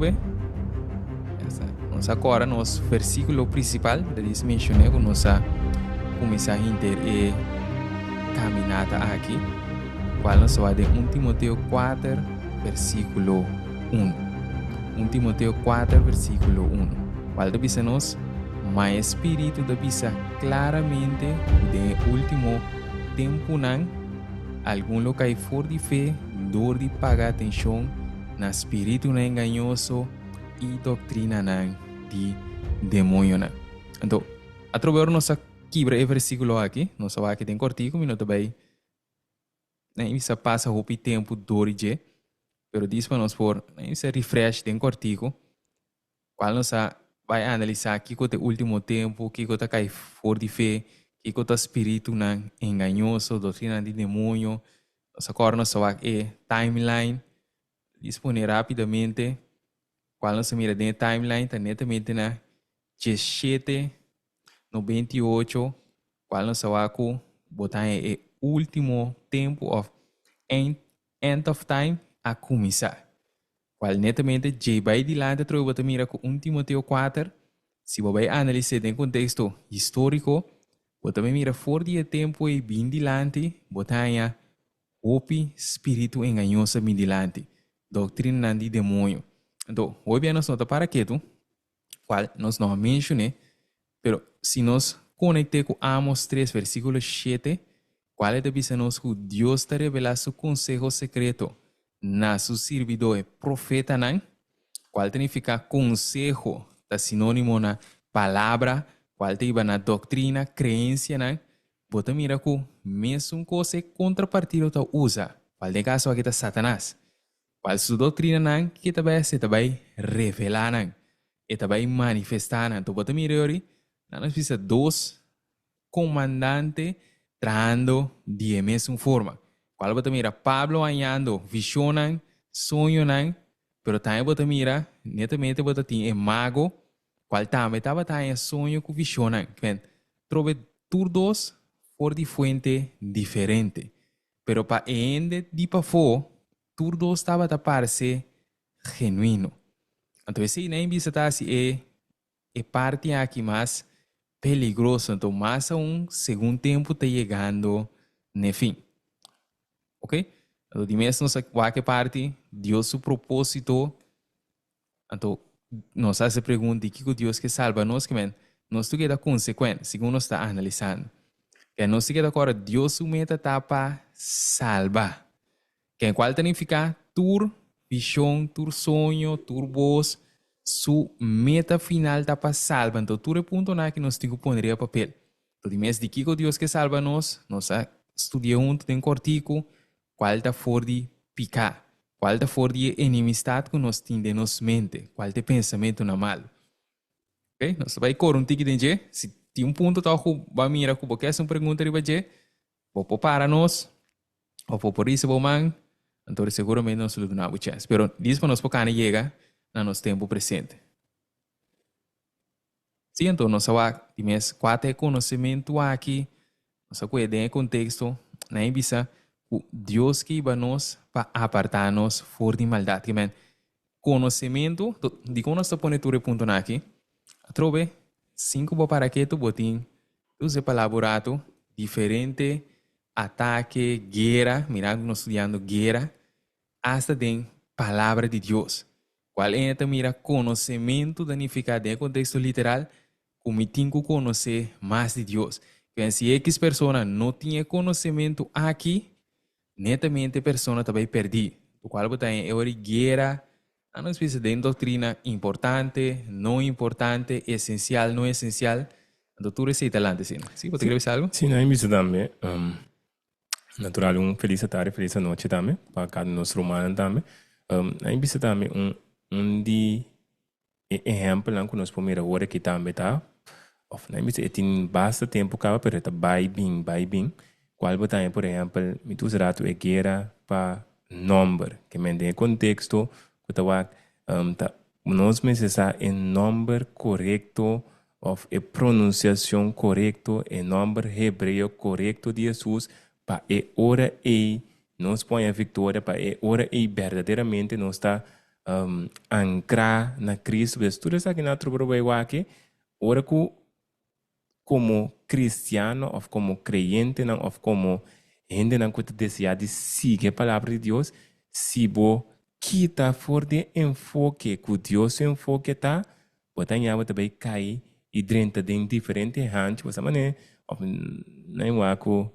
atrobe. Nos a kòrda nos versíkulo prinsipal, ta dis menshoné ku nos a kuminsá hinter e kaminata aki, kual nos ta wak den 1 Timoteo 4, versíkulo 1. 1 Timoteo 4, versíkulo 1, kual ta bisa nos, Ma e Spiritu ta bisa klaramente ku den e último tempunan algun lo kai for di fe dor di paga atenshon na spiritunan engañoso i doktrinanan di demoñonan. Anto, atrobe ora nos a kibra e versíkulo aki, nos a wak den kòrtiku, mi no ta bai na bisa pasa hopi tempu dor di dje, pero dis pa nos por na bisa refresh den kòrtiku, kual nos a bai analisá kiko ta e último tempu, kiko ta kai for di fe, kiko ta spiritunan engañoso, doktrinanan di demoño. Nos a kòrda nos a wak e timeline. Dispone rapidamente cual nos a mira den e timeline ta netamente na diesshete 98 cual nos a wak cu bo ta haña e ultimo tempo of end end of time a cuminsa. Cual netamente djey bay dilanti atrobe bo ta mira cu un Timoteo 4 si bo bay analis'e den contexto historico bo ta bay mira for di e tempo ey bin dilanti bo ta haña Hopi spiritu engañoso a bin dilanti, doktrinanan di demoño. Anto, hopi bia nos no ta para ketu, kual nos no a menshoné, pero si nos konekt'é ku Amos 3 versíkulo 7, kual e ta bisa nos ku Dios ta revelá su konseho sekreto na su sirbidó e profetanan, kual ta nifiká konseho ta sinónimo na palabra, kual ta hiba na doktrina, kreensianan. Bo ta mira ku mesun kos e kontrapartido ta usa, kual den kaso aki ta Satanas. Kual su doktrinanan ke ta bai hasi? E ta bai revelá nan, e ta bai manifestá nan. Anto bo ta mira yori, nan a bisa dos komandante trahando di e mesun forma. Kual bo ta mira Pablo hañando vishonnan, soñonan, pero tambe bo ta mira netamente bo ta tin e mago Cual tambe tabata haña soño cu visionnan. Kmen, trobe tur dos for di fuente diferente. Pero pa e hende di pafó, tur dos tabata parce genuino. Anto esei nan bisa ta haci e e parti aki mas peligroso. Anto mas aun segun tempo ta yegando n'e fin. Ok? Anto di mes nos a wak e parti, Dios su proposito. Anto, nos a hasi pregunta di kiko Dios ke salba nos, ke men nos tur keda konsekuent segun nos ta analisando. Ke nos tin keda kòrda Dios su meta ta pa salba. Ken kual ta nifiká tur vishon, tur soño, tur bos, su meta final ta pa salba. Anto tur e puntonan aki nos tin ku pone riba papel. Anto di mes di kiko Dios ke salba nos, nos a studia huntu den kòrtiku Cual ta for di pica? Cual ta for di e enemistad cu nos tin den nos mente? Cual ta e pensamentonan malo? Ok, nos ta bay core un tiki den dje. Si tin un punto tog cu bo a mira cu bo ke haci un pregunta riba dje, bo por para nos of bo por risa bo man, anto seguramente nos lo duna bo chens. Pero dis pa nos por cana yega na nos tempo presente. Sí, anto nos a wak di mes kua ta e konosementu aki, nos a kohe den e konteksto, nan e bisa ku Dios ke hiba nos pa apartá nos for di maldat. Ke men, konosementu, dikon nos ta pone tur e puntonan aki? Atrobe, sin ku bo para ketu bo tin usa e palabra un ratu, diferente atake, guera, mira nos studiando guera, asta den Palabra di Dios. Cual ene ta mira conocemento ta nifica den e contexto literal cu mi tin cu conoce mas di Dios. Ken si X persona no tin e conocemento aki, netamente e persona ta bay perdi. Lo cual bo ta haña e ora di guera, a nos bisa den doctrina importante, no importante, esencial, no esencial, anto tur esey ta lanta asina. Si, bo ta kere bisa algo? Si, no, mi bisa tambe. Natural un felis atardi, felis anochi tambe pa kada nos rumannan tambe. A mi bisa tambe un un di e ehèmpelnan ku nos por mira awor aki tambe ta òf na mi bisa e tin basta tempu kaba pero e ta bai bin bai bin kual bo ta haña por ehèmpel mi ta usa ratu e guera pa nòmber ke men den e konteksto ku ta wak ta nos mester sa e nòmber korekto Òf e pronunsiashon korekto, e nòmber hebreo korekto di Hesus, pa e ora ei nos por haña viktoria, pa e ora ei berdaderamente nos ta Ankrá na Kristu. Pues tur esaki nan a troba bai wak ora ku komo kristiano òf komo kreyentenan òf komo hendenan ku ta deseá di sigui e Palabra di Dios, si bo kita for di e enfoke ku Dios su enfoke ta, bo ta haña bo ta bai kai i drenta den diferente hanchi. Bo sa manera òf nan wak ku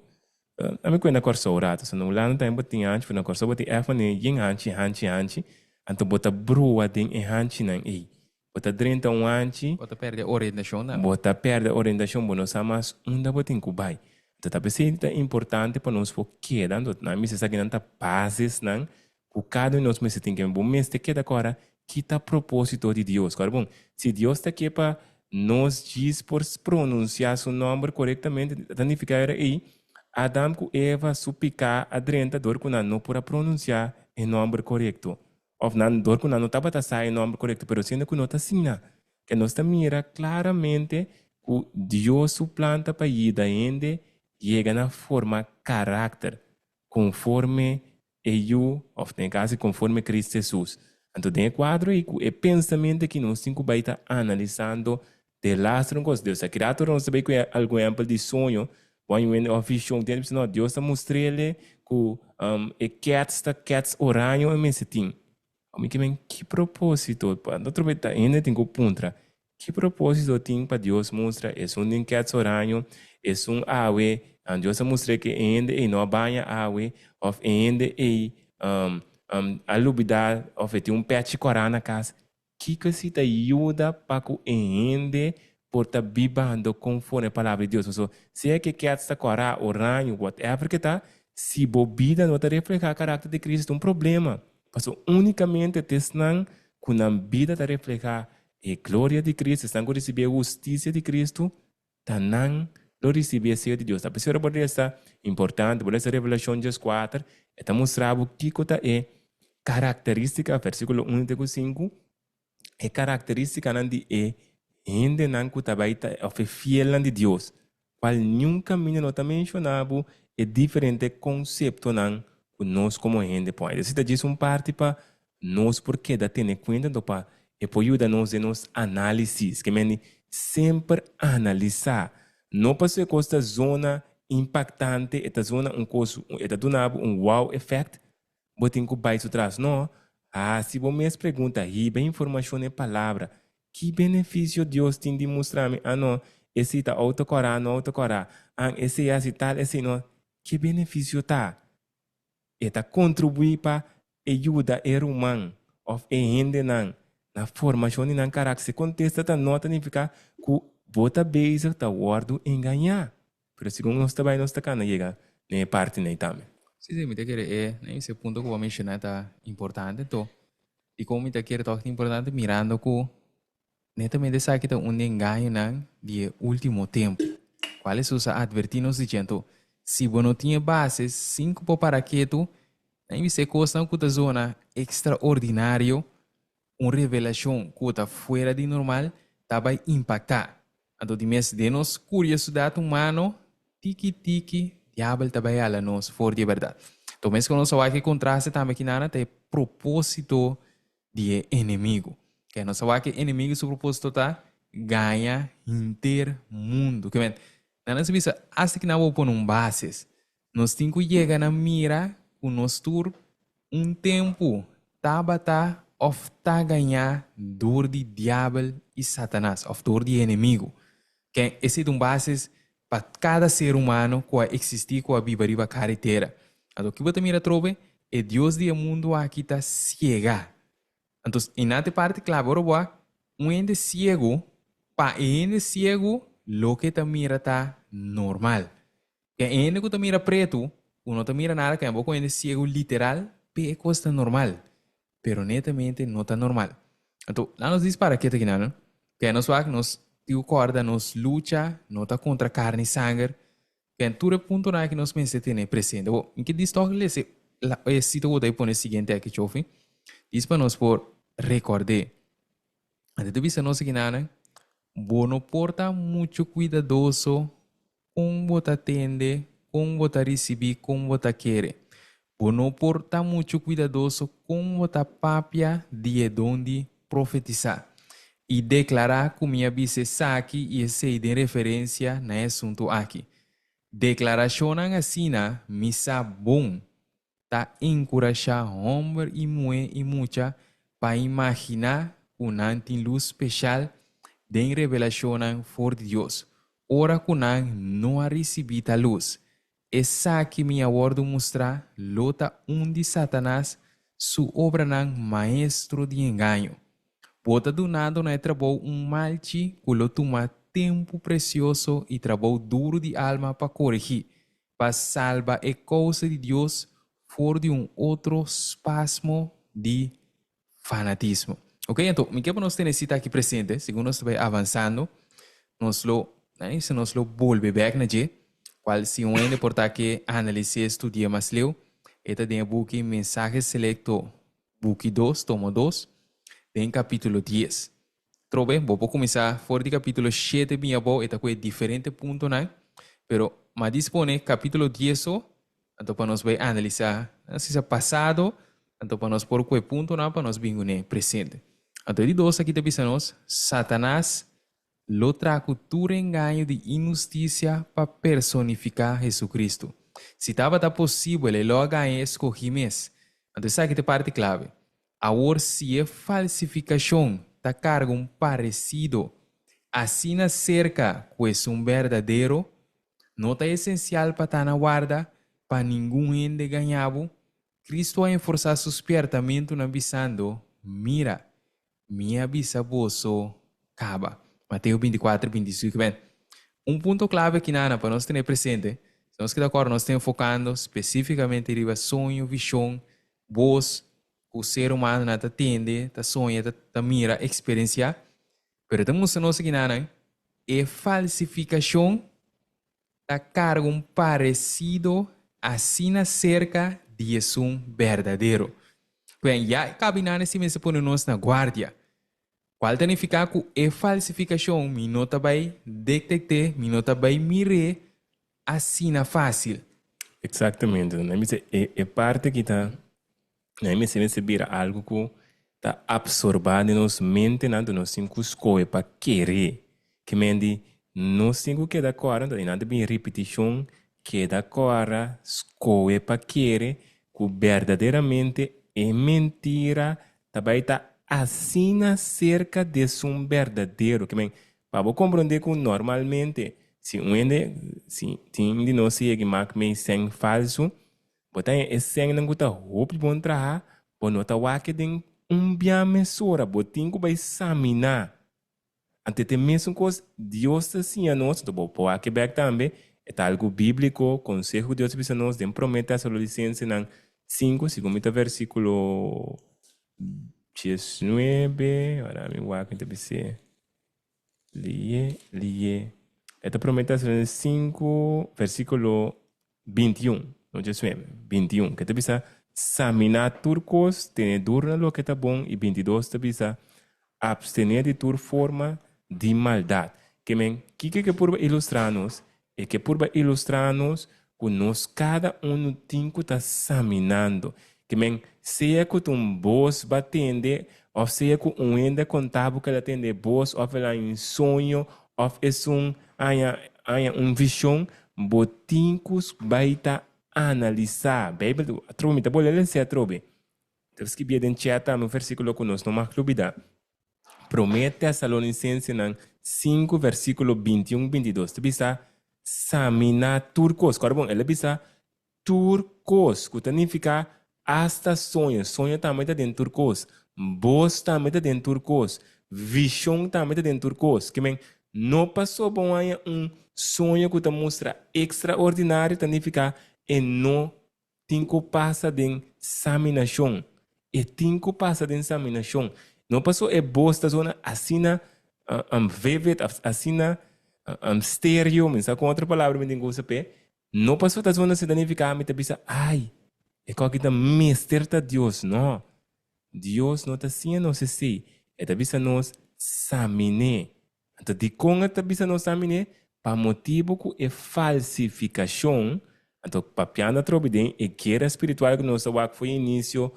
Ami ku e na Kòrsou rato. So na Hulanda tambe bo tin hanchi, pero na Kòrsou bo tin èf manera yen hanchi, hanchi, hanchi. Anto bo ta brua den e hanchinan ei. Bo ta drenta un hanchi. Bo ta pèrdè orientashon tambe. Bo ta pèrdè orientashon, bo no sa mas unda bo tin ku bai. Anto ta p'esei ta importante pa nos por keda. Anto nan mester sa kinan ta basesnan Ku kada un di nos mester tin ke bo mester keda kòrda ki ta propósito di Dios. Kòrda bon, si Dios ta ke pa nos djis por pronunsiá su nòmber korektamente, ta nifiká era ei Adam ku Eva su piká a drenta dor ku nan no por a pronunsiá e nòmber korekto, òf nan dor ku nan no tabata sa e nòmber korekto. Pero siendo ku no ta asina, ke nos ta mira klaramente ku Dios su plan ta pa yuda hende yega na forma karakter konforme e Yu, òf den e kas konforme Kristu Hesus. Anto den e kuadro ei ku e pensamentu aki nos tin ku bai ta analisando delaster un kos. Dios ta kria tur nos ta bai ku algun ehèmpel di soño, bo a yuende òf vishon tin bisa no Dios ta mustr'ele ku e kèts ta kèts oraño e mester tin. Mi ke men ki propósito? Pa otro bes ta hende tin ku puntra, ki propósito tin pa Dios mustra esun den kèts oraño, esun awe, Dios a mustra ke e hende ei no a baña awe, òf e hende ei a lubidá òf e tin un pèchi kòrá na kas. Kiko si ta yuda pa ku e hende por ta bibando konforme e Palabra di Dios? Pasobra sea ke kèts ta kòrá, oraño, whatever ke ta, si bo bida no ta reflehá karakter di Cristo, ta un problema. Pasobra únikamente ta esnan ku nan bida ta reflehá e gloria di Cristo, esnan ku risibí e hustisia di Cristo, ta nan lo risibí e seyo di Dios. Ta p'esei ora bo lesa, importante, bo lesa Revelashon dieskuater, e ta mustra bo kiko ta e karakterístika, versíkulo unu te ku sinku, e karakterístikanan di e hendenan ku ta bai ta òf e fielnan di Dios, kual niun kaminda no ta menshoná bo e diferente konseptonan ku nos komo hende por haña. Esei ta djis un parti pa nos por keda tene kuenta anto pa e por yuda nos den nos análisis. Ke mende semper analisá, no pasobra e kos ta zona impaktante, e ta zona un kos, e ta duna bo un wow effect, bo tin ku bai su tras. No, hasi bo mes pregunta, hiba informashon e palabra. Ki benefisio Dios tin di mustra mi? Ah no, esei ta outo kòrá, no outo kòrá. An esei hasi tal, esei no. Ki benefisio ta? E ta kontribuí pa e yuda e ruman òf e hendenan na formashon di nan karakter. Si kontesta ta no, ta nifiká ku bo ta bezig ta wòrdu engañá. Pero segun nos ta bai nos ta kana yega na e parti nei tambe. Sí, sí, mi ta kere e, e punto ku bo a menshoná ta importante. Anto, dikon mi ta kere tòg ta importante? Mirando ku netamente esaki ta un di e engañonan di e último tempu, kual Hesus a atvertí nos diciendo, Si bo no tin e base sin ku bo para ketu, nan i bisa e kosnan ku ta zona ekstraordinario, un revelashon ku ta fuera di normal, ta bai impaktá. Anto di mes den nos kuriosidad humano, tiki tiki diabel ta bai hala nos for di e bèrdat. Anto mes ku nos a wak e kontraste tambe aki nan ta e propósito di e enemigu. Ke nos a wak e enemigu su propósito ta gaña henter mundu. Ke men, nan a bisa asta ki nan bo pone un bases. Nos tin ku yega na mira ku nos tur un tempu tabata òf ta gañá dor di diabel i Satanas òf dor di e enemigu. Ke esei ta un bases pa kada ser humano ku a eksistí, ku a biba riba kara e tera. Anto ki bo ta mira atrobe? E dios di e mundu aki ta siega. Anto i nan ta e parti klabe ora bo a un hende siegu, pa e hende siegu loke e ta mira ta normal. Ke e hende ku ta mira pretu, ku no ta mira nada, ke bo ku hende siegu literal, p'e e kos ta normal. Pero netamente no ta normal. Anto, laat nos dispara ke ta kinan, no? Ke nos wak, nos tin ku kòrda nos lucha no ta kontra karni i sanger. Ke tur e puntonan aki nos mester tene presente. Bo, mi ke dis tòg lesa e sita ku bo ta e pone siguiente aki, Chofi. Dis pa nos por rekòrd'é. Anto ta bisa nos akinan, bo no por ta muchu kuidadoso Kon bo ta tende, kon bo ta risibí, kon bo ta kere. Bo no por ta muchu kuidadoso kon bo ta papia di e don di profetisá i deklará ku mi a bisa esaki i esei den referensia na e asuntu aki. Deklarashonnan asina mi sa bon ta enkurashá hòmber i muhé i mucha pa imaginá ku nan tin lus speshal den revelashonnan for di Dios, ora ku nan no a risibí tal lus. Esaki mi a wòrdu mustrá lo ta un di Satanas su obranan maestro di engaño. Bo ta dunando na e trabou un malchi ku lo tuma tempu presioso i trabou duru di alma pa koregí, pa salba e kousa di Dios for di un otro spasmo di fanatismo. Ok, anto mi ke pa nos tene sita aki presente, segun nos ta bai avansando, nos lo, si nos lo bolbe bek na dje, kual si un hende por ta ke analis'é, studi'é mas leu, e ta den e buki Mensahe Selecto, buki dos, tomo dos, den kapítulo dies. Trobe, bo por kuminsá for di kapítulo shete bin abou, e ta ku e diferente puntonan, pero m'a dispone kapítulo dies so, anto pa nos bai analisá nos bisa pasado, anto pa nos por ku e puntonan pa nos bin kuné presente. Anto e di dos aki ta bisa nos, Satanas lo traha ku tur engaño di inhustisia pa personifiká Hesukristu. Si tabata posibel e lo a gaña e skohí mes. Anto esaki ta e parti klave. Awor si e falsifikashon ta karga un paresido asina serka ku esun berdadero, no ta esensial pa ta na warda pa ningun hende gaña bo? Kristu a enforsá su spièrtamentunan bisando, Mira, mi a bisa boso kaba. Mateo 24, 25. Ben, un punto klave aki nana pa nos tene presente, si nos keda kòrda nos ta enfokando spesífikamente riba soño, vishon, Bos ku ser humanonan ta tende, ta soña, ta ta mira, eksperensiá. Pero e ta mustra nos akinanan e falsifikashon ta karga un paresido asina serka di esun berdadero. Pues ya e kabinan esi mester pone nos na guardia. Kual ta nifiká ku e falsifikashon mi no ta bai detekt'é, mi no ta bai mir'é asina fásil. Exactamente. Nan bisa e e parte ki ta nan mester mester bira algo ku ta absorba den nos mentenan anto nos tin ku skohe pa kere. Ke men di nos tin ku keda kòrda anto nan ta bin ripitishon keda kòrda skohe pa kere ku berdaderamente e mentira ta bai ta asina serka di esun berdadero. Ke men Pa bo komprondé ku normalmente si un hende, si tin di nos yega i mak mei sèn falsu, bo ta haña e sènnan ku ta hopi bon traha, bo no ta wak den un bia mesora, bo tin ku bai saminá. Anto e ta e mesun kos Dios ta siña nos, anto bo por wak bèk tambe, e ta algu bíbliko, konseho ku Dios ta bisa nos den Promé Tesalonisensenan sinku, segun mi ta versíkulo diesnuebe, ora mi wak mi ta bis'é. Lié, lié. E ta Promé Tesalonicenses sinku, versíkulo 21, no 19, 21, ke ta bisa, Saminá tur kos, tene duru na loke ta bon, i 22 ta bisa, Apstené di tur forma di maldat. Ke men, kiko ke purba ilustrá nos? E ke purba ilustrá nos ku nos kada unu tin ku ta saminando. Ke men, sea ku ta un bos bo a tende, òf sea ku un hende a konta bo ku el a tende e bos, òf el a haña un soño, òf esun haña haña un vishon, bo tin ku bai ta analisá. Beibel, atrobe mi ta bolbe lesa atrobe. Ta skibié den chat tambe un versíkulo ku nos no mag lubidá. Promé Tesalonisensenan sinku versíkulo 21, 22 ta bisa, Saminá tur kos. Kòrda bon, el a bisa tur kos, ku ta nifiká asta soño. Soño tambe ta den tur kos. Bos tambe ta den tur kos. Vishon tambe ta den tur kos. Ke men, no pasobra bo haña un soño ku ta mustra ekstraordinario ta nifiká e no tin ku pasa den saminashon. E tin ku pasa den saminashon. No paso e bos ta zona asina vivid, asina stereo, mi no sa kon otro palabra mi tin ku usa p'e. No paso ta zona asina ta nifiká mi ta bisa, ai, e kòki ta mester ta Dios. No. Dios no ta siña nos esei. E ta bisa nos samin'é. Anto dikon e ta bisa nos samin'é? Pa motibu ku e falsifikashon. Anto papiando atrobe den e guera spiritual ku nos ta wak for inisio,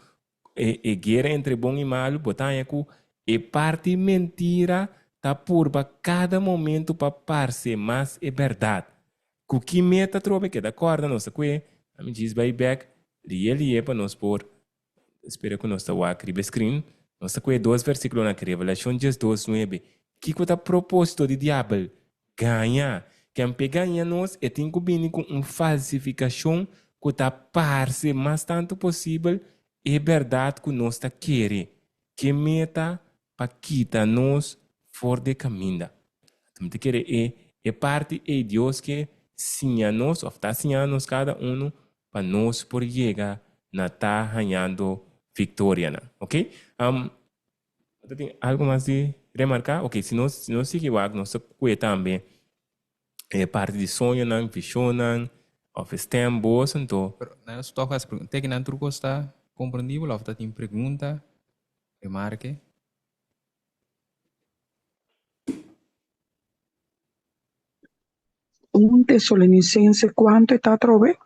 e e guera entre bon i malu, bo ta haña ku e parti mentira ta purba kada momento pa parse mas e bèrdat. Ku ki meta atrobe? Keda kòrda nos ta kue, ami djis bai bèk lie lie pa nos por Spera ku nos ta wak riba e screen. Nos ta kohe dos versikulonan aki, Revelashon 12, 9. Kiko ta propósito di diabel? Gaña. Ken p'e gaña nos, e tin ku bini ku un falsifikashon ku ta parse mas tantu posibel e bèrdat ku nos ta kere. Ke meta pa kita nos for di e kaminda. Anto mi ta kere e e parti ei Dios ke siña nos òf ta siña nos kada unu pa nos por yega na ta hañando viktorianan. Ok? Um, ta tin algu mas di remarká? Ok, si nos si nos sigui wak nos ta kue tambe e parti di soñonan, vishonnan òf e stèm, bos, anto. Pero nan nos tòg hasi pregunta. Te ki nan tur kos ta komprendibel òf ta tin pregunta? Remarke. Un Tesalonicense kuantu e ta atrobe?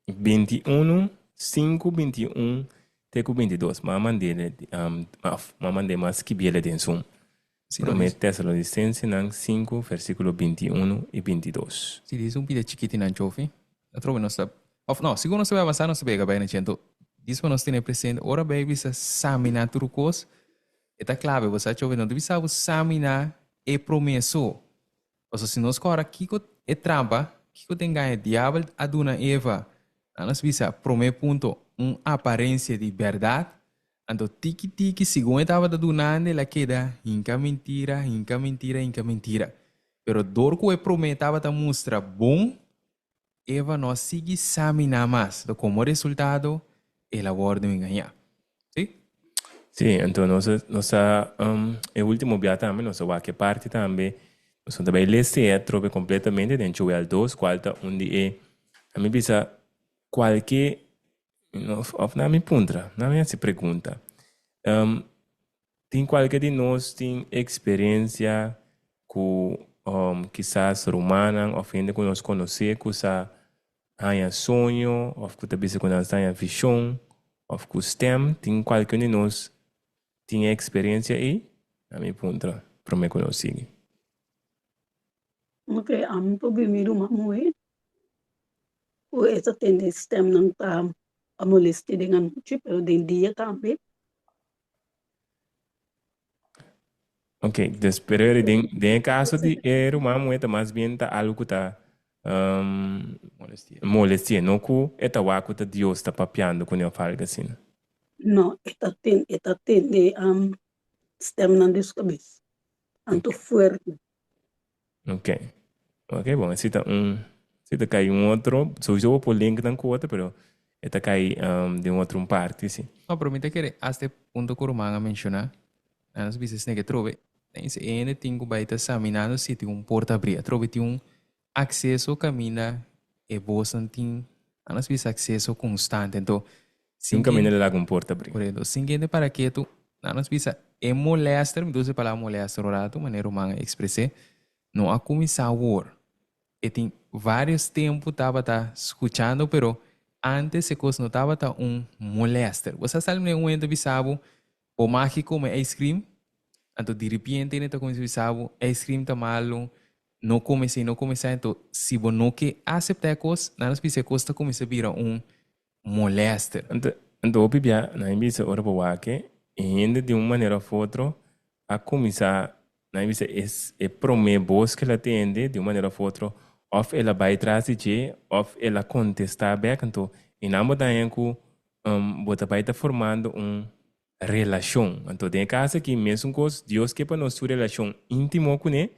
21, 5, 21 te ku 22. M'a mand'é, òf m'a mand'é m'a skibié den Zoom. Si no Promé dis. Tesalonicensenan 5, versíkulo 21 i 22. Si dis un pida chikiti nan chofi, atrobe nos ta, of no, segun nos ta bai avansá nos ta bega bai na dje. Anto, dis pa nos tene presente, ora bai bisa saminá tur kos, e ta klabe. Bo sa chofi, no ta bisa bo saminá e promé so. Pasobra si nos kòrda kiko e trampa, kiko ta engaña diabel a duna Eva, nan nos bisa, promé punto, un aparensia di bèrdat, anto tiki tiki segun e tabata dunando el a keda hinka mentira, hinka mentira, hinka mentira. Pero dor ku e promé tabata mustra bon, Eva no a sigui saminá mas, anto komo resultado el a wòrdu engañá. Sí? Sí, anto nos a, nos a, e último bia tambe nos a wak e parti tambe, nos no ta bai lesa e atrobe kompletamente den Joel 2, kual ta un di e, a mi bisa kualke, òf na mi puntra, na mi hasi pregunta, Tin kualke di nos tin eksperensia ku kisas rumannan òf hende ku nos konosé ku sa haña soño òf ku ta bisa ku nan sa haña vishon òf ku stèm? Tin kualke un di nos tin e eksperensia ei? Na mi puntra promé ku nos sigui. Ok, ami por bin mi ruman muhé ku e ta tende stèmnan ta molesti'é den anochi pero den dia tambe. Ok, dus pero den, den e caso di e ruman muhé ta mas bien ta algo ku ta um, Molestia. molestia, no ku e ta wak ku ta Dios ta papiando kuné òf algo asina. No, e ta ten, e ta tende um, stemnan di su kabes, anto fuerte. Ok. Ok, bon, esei ta un, esei ta kai un otro, sowieso bo por link nan ku otro, pero e ta kai um, den otro un parti, si. No, pero mi ta kere hasta e punto ku Roman a menshoná, nan nos bisa esei ke atrobe, nan dice e hende tin ku bai ta saminando si tin un porta abrí, atrobe tin un akseso kaminda e bosnan tin, nan nos bisa akseso konstante, anto Sin sin kaminda kende, la laga un porta abrí. korekto, sin kende para ketu, nan nos bisa e molèster, mi ta usa e palabra molèster un ratu, manera Roman a ekspres'é, No a kuminsá awor. E tin vários tempu tabata skuchando, pero ántes e kos no tabata un molèster. Bo sa sali manera un hende ta bisa bo, bo maki kome ijskrim, anto diripiente hende ta kuminsá bisa bo, ijskrim ta malu, no kome esei, no kome esei. Anto si bo no ke aseptá e kos, nan nos bisa e kos ta kuminsá bira un molèster. Anto, anto hopi bia nan a bisa ora bo wak e hende di un manera of otro a kuminsá, nan a bisa es e promé bos ku el a tende di un manera of otro òf el a bai tras di dje òf el a kontestá bèk. Anto i nan bo ta haña ku bo ta bai ta formando un relashon. Anto den e kas aki mesun kos, Dios ke pa nos tur relashon íntimo kuné,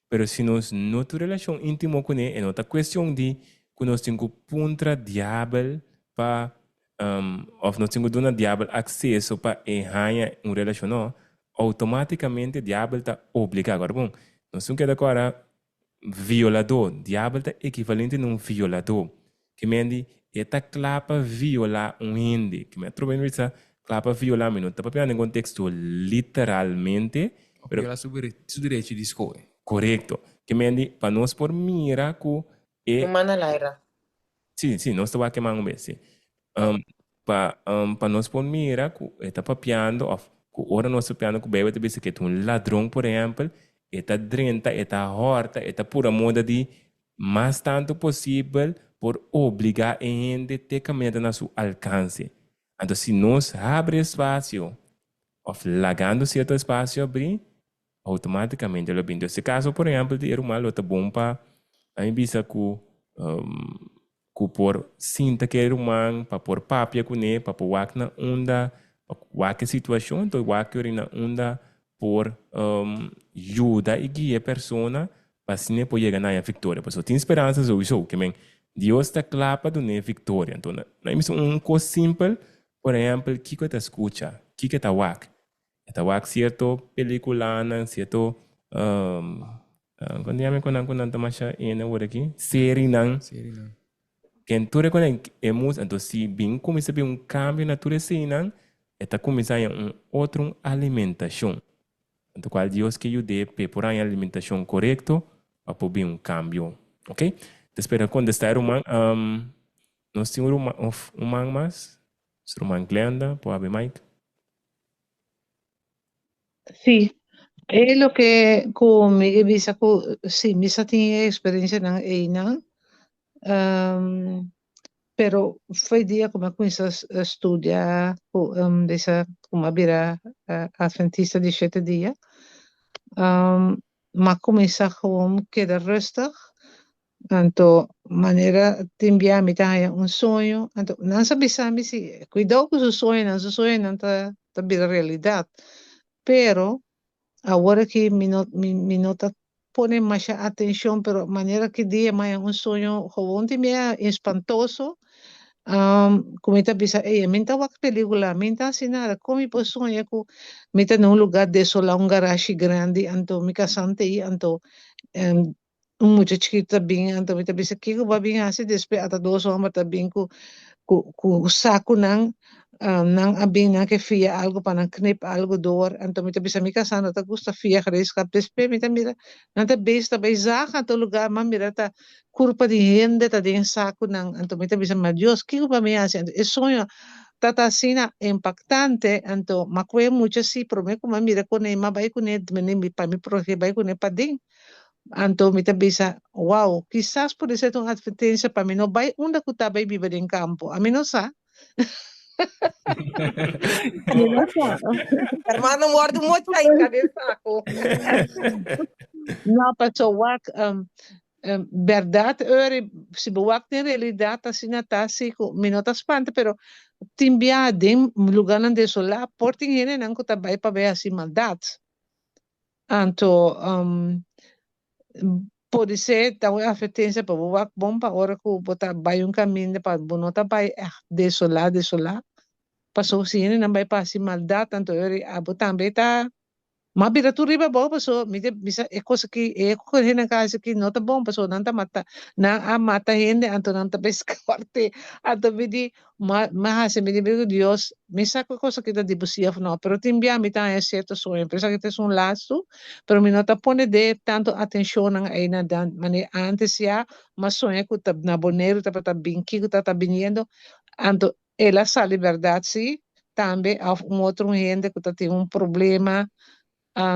pero si nos no tur relashon íntimo kuné e no ta kuestion di ku nos tin ku puntra diabel pa òf nos tin ku duna diabel akseso pa e haña un relashon. No, outomátikamente diabel ta obligá. Agora bon, nos tin keda kòrda Violadó, Diabel ta ekivalente na un violadó. Ke men di, e ta kla pa violá un hende. Ke men a troba bisa kla pa violá, mi no ta papia den konteksto literalmente, Of pero viola su su derecho di skohe. Korekto. Ke men di, pa nos por mira ku. E Un man na laira. Sí, sí, nos ta wak e man un bes, sí. Um, pa, um, pa nos por mira ku e ta papiando òf ku ora nos ta papiando ku Beibel ta bisa ku e ta un ladron, por ehèmpel, e ta drenta, e ta hòrta, e ta pura moda di mas tantu posibel por obligá e hende te kaminda ta na su alkanse. Anto si nos habri espasio òf lagando sierto espasio abrí, Automáticamente lo bin. Entonces, e caso, por ejemplo, di e ruman lo ta bon pa a mi bisa cu cu por sinta cu e ruman, pa por papia cune, pa por wak na unda, pa wak e situacion, entonces wak yori na unda por yuda y guia e persona pa asina e por yega na e victoria. Pasobra tin speransa souiso, ke men Dios ta cla pa duna e victoria. Entonces, na mi bisa un cos simpel, por ejemplo, kico e ta scucha, kico e ta wak, E ta wak sierto peliculanan, sierto con ta yama e cu nan ta masha ene awor aki? Serienan. Serienan. Ken tur e con e mus, anto si bin cuminsa bin un cambio na tur eseinan, e ta cuminsa haña un otro un alimentacion. Anto cual Dios ke yud'é p'e por haña alimentacion corecto pa por bin un cambio. Ok? Ta spera contesta e ruman. Nos tin un ruman of un man mas? Nos ruman Glenda por habri mic. Sí, e loke ku mi ke bisa ku sí, mi sa tin e eksperensianan einan, pero fo'i dia ku mi a kuminsá studia ku bisa ku mi a bira atventista di shete dia, mi a kuminsá gewoon keda rustig. Anto manera tin bia mi ta haña un soño, anto nan sa bisa mi si kuidou ku su soñonan, su soñonan ta ta bira realidat. Pero awor aki mi no mi mi no ta pone masha atenshon, pero manera ki dia mi haña un soño gewoon tin bia espantoso, ku mi ta bisa ey mi no ta wak pelikula, mi no ta hasi nada, kon mi por soña ku mi ta na un lugar desolá, un garashi grandi, anto mi kasante ei, anto Un mucha chikitu ta bin, anto mi ta bisa, Kiko bo a bin hasi? Despues ata dos homber ta bin ku ku ku sakunan, nan a bin nan ke fia algu pa nan knip algu door. Anto mi ta bisa, mi kasá no ta gusta fia gereedschap. Despues mi ta mira, nan ta bezig ta bai zaga anto lugar, m'a mira ta kurpa di hende ta den sakunan. Anto mi ta bisa, ma Dios, kiko bo a bin hasi? Anto e soño ta ta asina impaktante, anto m'a kohe mucha si, prome ku m'a mira kuné, m'a bai kuné, pa mi protegé bai kuné paden. Anto mi ta bisa, Wow, kisas por esei ta un advertensia pa mi no bai unda ku ta bai biba den kampo. Ami no sa. Mi no sa. Hermano wordu mocha hinka den saku. No, paso wak, bèrdat Uri, si bo wak den realidat asina ta si ku mi no ta spanta, pero tin biaha den lugánan desolá por tin hendenan ku ta bai pa bai hasi maldat. Anto podisé ta un advertencia pa bo wak bon pa ora cu bo ta bay un caminda pa bo no ta bay echt desolá desolá, pasobra si hendenan bay pa haci maldad anto ora abo tambe ta mas bira tur riba bo pasobra mi ta bisa e cos aki e cu hendenan ta haci aki no ta bon pasobra nan ta mata nan a mata hende anto nan ta bay scorte anto mi di Ma mi a hasi mi di ku Dios, mi sa ku e kos aki ta di bo si òf no, pero tin bia mi ta haña sierto soño, pero esaki ta esun lastu, pero mi no ta pone de tantu atenshonnan ei na dan manera ántes ya mi a soña ku ta na Boneiru tabata bin kiko tabata biniendo, anto el a sali bèrdat si, tambe òf un otro un hende ku ta tin un problema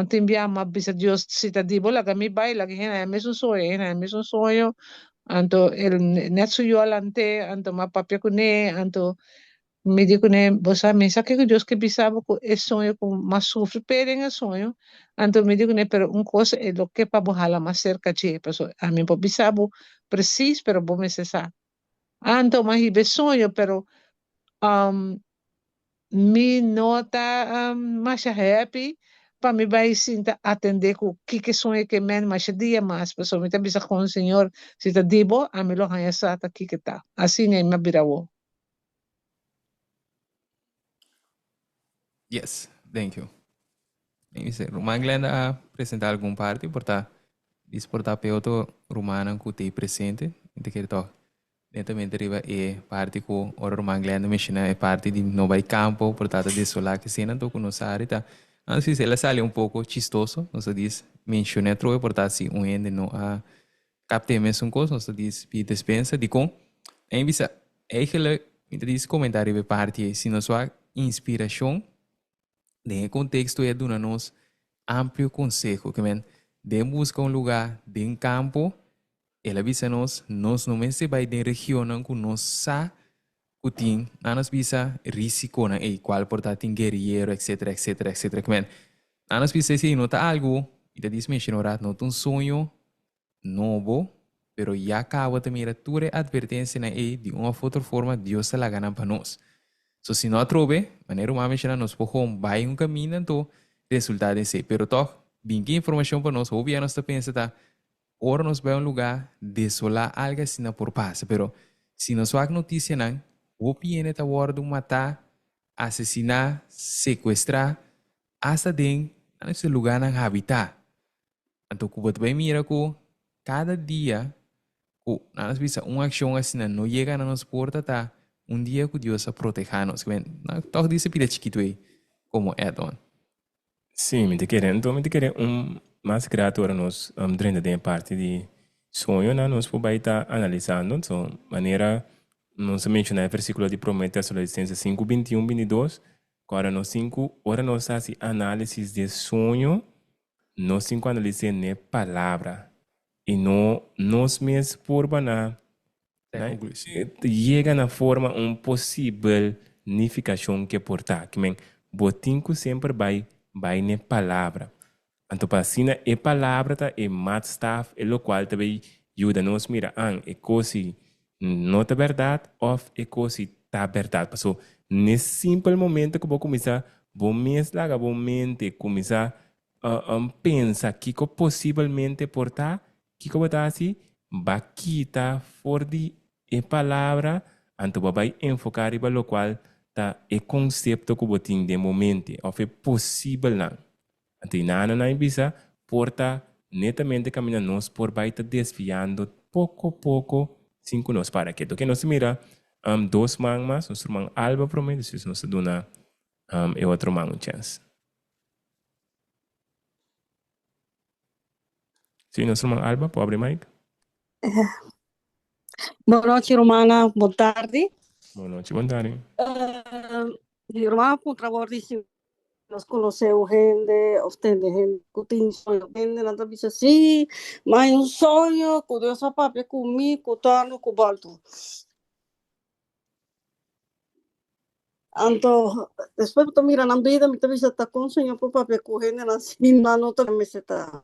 Tin bia m'a bisa Dios, si ta di bo laga mi bai, laga hende haña mesun soño, hende haña mesun soño. Anto el net su yu a lant'é, anto m'a papia kuné, anto mi di kuné, bo sa mi sa kiko Dios ke bisa bo ku e soño ku m'a sufri p'e den e soño. Anto mi di kuné, pero un kos e lo ke pa bo hala mas serka dje, pasobra ami por bisa bo presis, pero bo mester sa. Anto m'a hiba e soño, pero Mi no ta masha happy pa mi bai sinta atende ku kiko soño ke men masha dia mas pasobra mi ta bisa kon Señor si ta di bo ami lo haña sa ta kiko ta. Asina mi a bira awor. Yes, thank you. Ruman Glenda a presenta algun parti por ta dis por ta p'e otro rumannan ku t'ei presente. Mi ta kere tòg Netamente riba e parti ku ora ruman Glenda menshoná e parti di no bai kampo por ta ta desolá kesei nan tok ku nos sa arita. Anto si el a sali un poko chistoso, nos a dis menshoné atrobe por ta si un hende no a. Kapte e mesun kos, nos ta dis pidi despensa. Dikon? En bisa, eigenlijk, mi ta dis komentá riba e parti ei, si nos wak inspirashon den e konteksto ei a duna nos amplio konseho. Ke men, den buska un lugá den kampo, el a bisa nos, nos no mester bai den regionnan ku nos sa ku tin, nan nos bisa, risikonan ei, kual por ta tin gueriyero, etcetera, etcetera, etcetera. Ke men, nan nos bisa esei no ta algu, mi ta dis menshoná un rat, no ta un soño nobo, pero ya caba ta mira tur e advertencianan ey di un of otro forma Dios ta laga nan pa nos. So si no atrobe, manera ruman a menciona nos por gewoon bay un caminda anto resulta den esey. Pero toch, bin ki informacion pa nos, hopi ya nos ta pensa ta ora nos bay un lugar desola algo asina por pasa. Pero si nos wak noticianan, hopi hende ta wordo mata, asesina, secuestra, hasta den nan e lugarnan habita. Anto ku bo ta bai mira ku kada dia ku nan a bisa un akshon asina no yega na nos porta ta un dia ku Dios a protehá nos. Nan tòg di ese pida chikitu ei komo add-on. Sí, mi ta kere. Anto mi ta kere un mas grato ora nos drenta den e parti di soñonan nos por bai ta analisando. So, manera nos a menshoná e versíkulo di Promé Tesalonicenses sinku bintiun bintidos, ku ora nos tin ku ora nos hasi análisis di e soño, Nos tin ku analis'é n'e Palabra i no nos mes purba na yega na forma un posibel nifikashon ke por ta. Ki men, bo tin ku semper bai bai n'e Palabra. Anto pa asina e Palabra ta e maatstaf, e lokual ta bai yuda nos mira, an, e kos ei no ta bèrdat òf e kos ei ta bèrdat. Paso n'e simpel momento ku bo kuminsá bo mes laga bo mente kuminsá pensa kiko posibelmente por ta, kiko bo ta hasi? Ba kita for di e palabra, anto bo a bai enfoká riba lokual ta e konsepto ku bo tin den bo mente òf e posibelnan. Anto i nana nan bisa, Por ta netamente kaminda nos por bai ta desviando poko poko sin ku nos para ketu. Oke, nos ta mira dos man mas, nos ruman Alba promé, despues nos ta duna e otro man un chèns. Sí, nos ruman Alba, por abri mic. Bon nochi rumannan, bon tardi. Bon nochi, bon tardi. Ruman puntra wor di si Nos konosé un hende òf tende hende ku tin soño. Hendenan ta bisa, Sí, mi a un soño ku Dios a papia ku mi, ku tòrnu, ku bòltu. Anto, despues bo ta mira nan bida, mi ta bisa, Ta kon Señor por papia ku hendenan si nan no ta mester ta?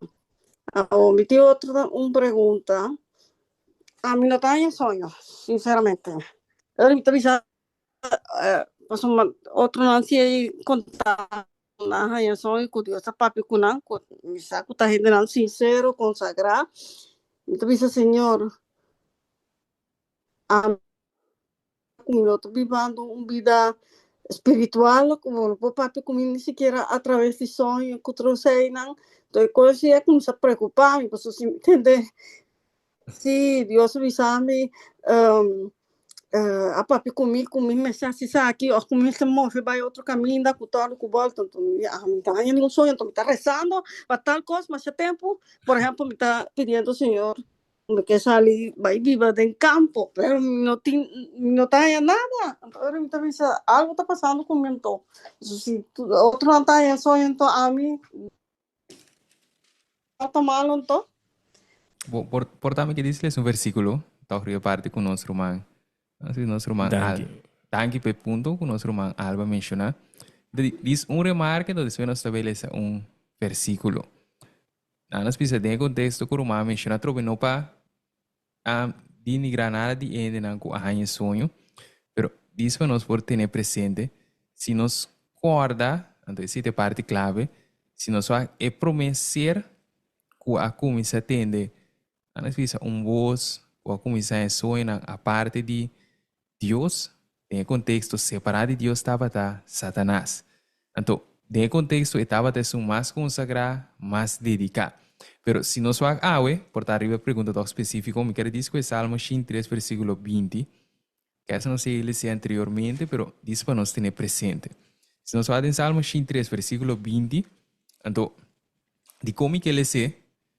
Awor, mi tin otro un pregunta. Ami no ta haña soño, sinseramente. Pero mi ta bisa, Pasobra otronan si ei konta nan haña soño ku Dios ta papia ku nan, ku mi sa ku ta hendenan sinsero, konsagrá. Mi ta bisa, Señor, ami ku mi no ta bibando un bida spiritual, ku bo no por papia ku mi ni sikiera atraves di soño ku troseinan. Enton e kos ei a kuminsá preokupá mi, pasobra si mi tende Sí, Dios a bisa mi, a papia ku mi, ku mi mester hasi esaki òf ku mi mester move bai otro kaminda ku tòrnu ku bòlta. Anto mi a mi ta haña ningun soño, anto mi ta rezando pa tal kos masha tempu. Por ehèmpel, mi ta pidiendo Señor mi ke sali bai biba den kampo, pero mi no tin, mi no ta haña nada. Anto ora mi ta bisa algu ta pasando ku mi anto. Si otronan ta haña soño anto ami Ta malo anto? Bo por por tambe ke dice les un versículo ta riba parte ku nos ruman así nos ruman Danki. Al danki pa e punto ku nos ruman Alba menshoná. Di dis un remarke enton despues nos ta bay lesa un versículo. Nan nos bisa den e contexto ku ruman a menshoná trobe no pa a denigrá nada di e hendenan ku a haña e soño, pero dis pa nos por tene presente, si nos kòrda, anto esei ta e parti klave, si nos wak e promé ser ku a kuminsá tende, nan a bisa un bos ku a kuminsá haña soñonan aparte di Dios, den e konteksto separá di Dios tabata Satanas. Anto, den e konteksto e tabata esun mas konsagrá, mas dediká. Pero si nos wak awe, por ta riba e pregunta tòg spesífiko, mi kere dis ku e Salmo 103 versíkulo 20, kesa nos a lesé anteriormente, pero dis pa nos tene presente. Si nos wak den Salmo 103 versíkulo 20, anto, dikon mi ke lesé?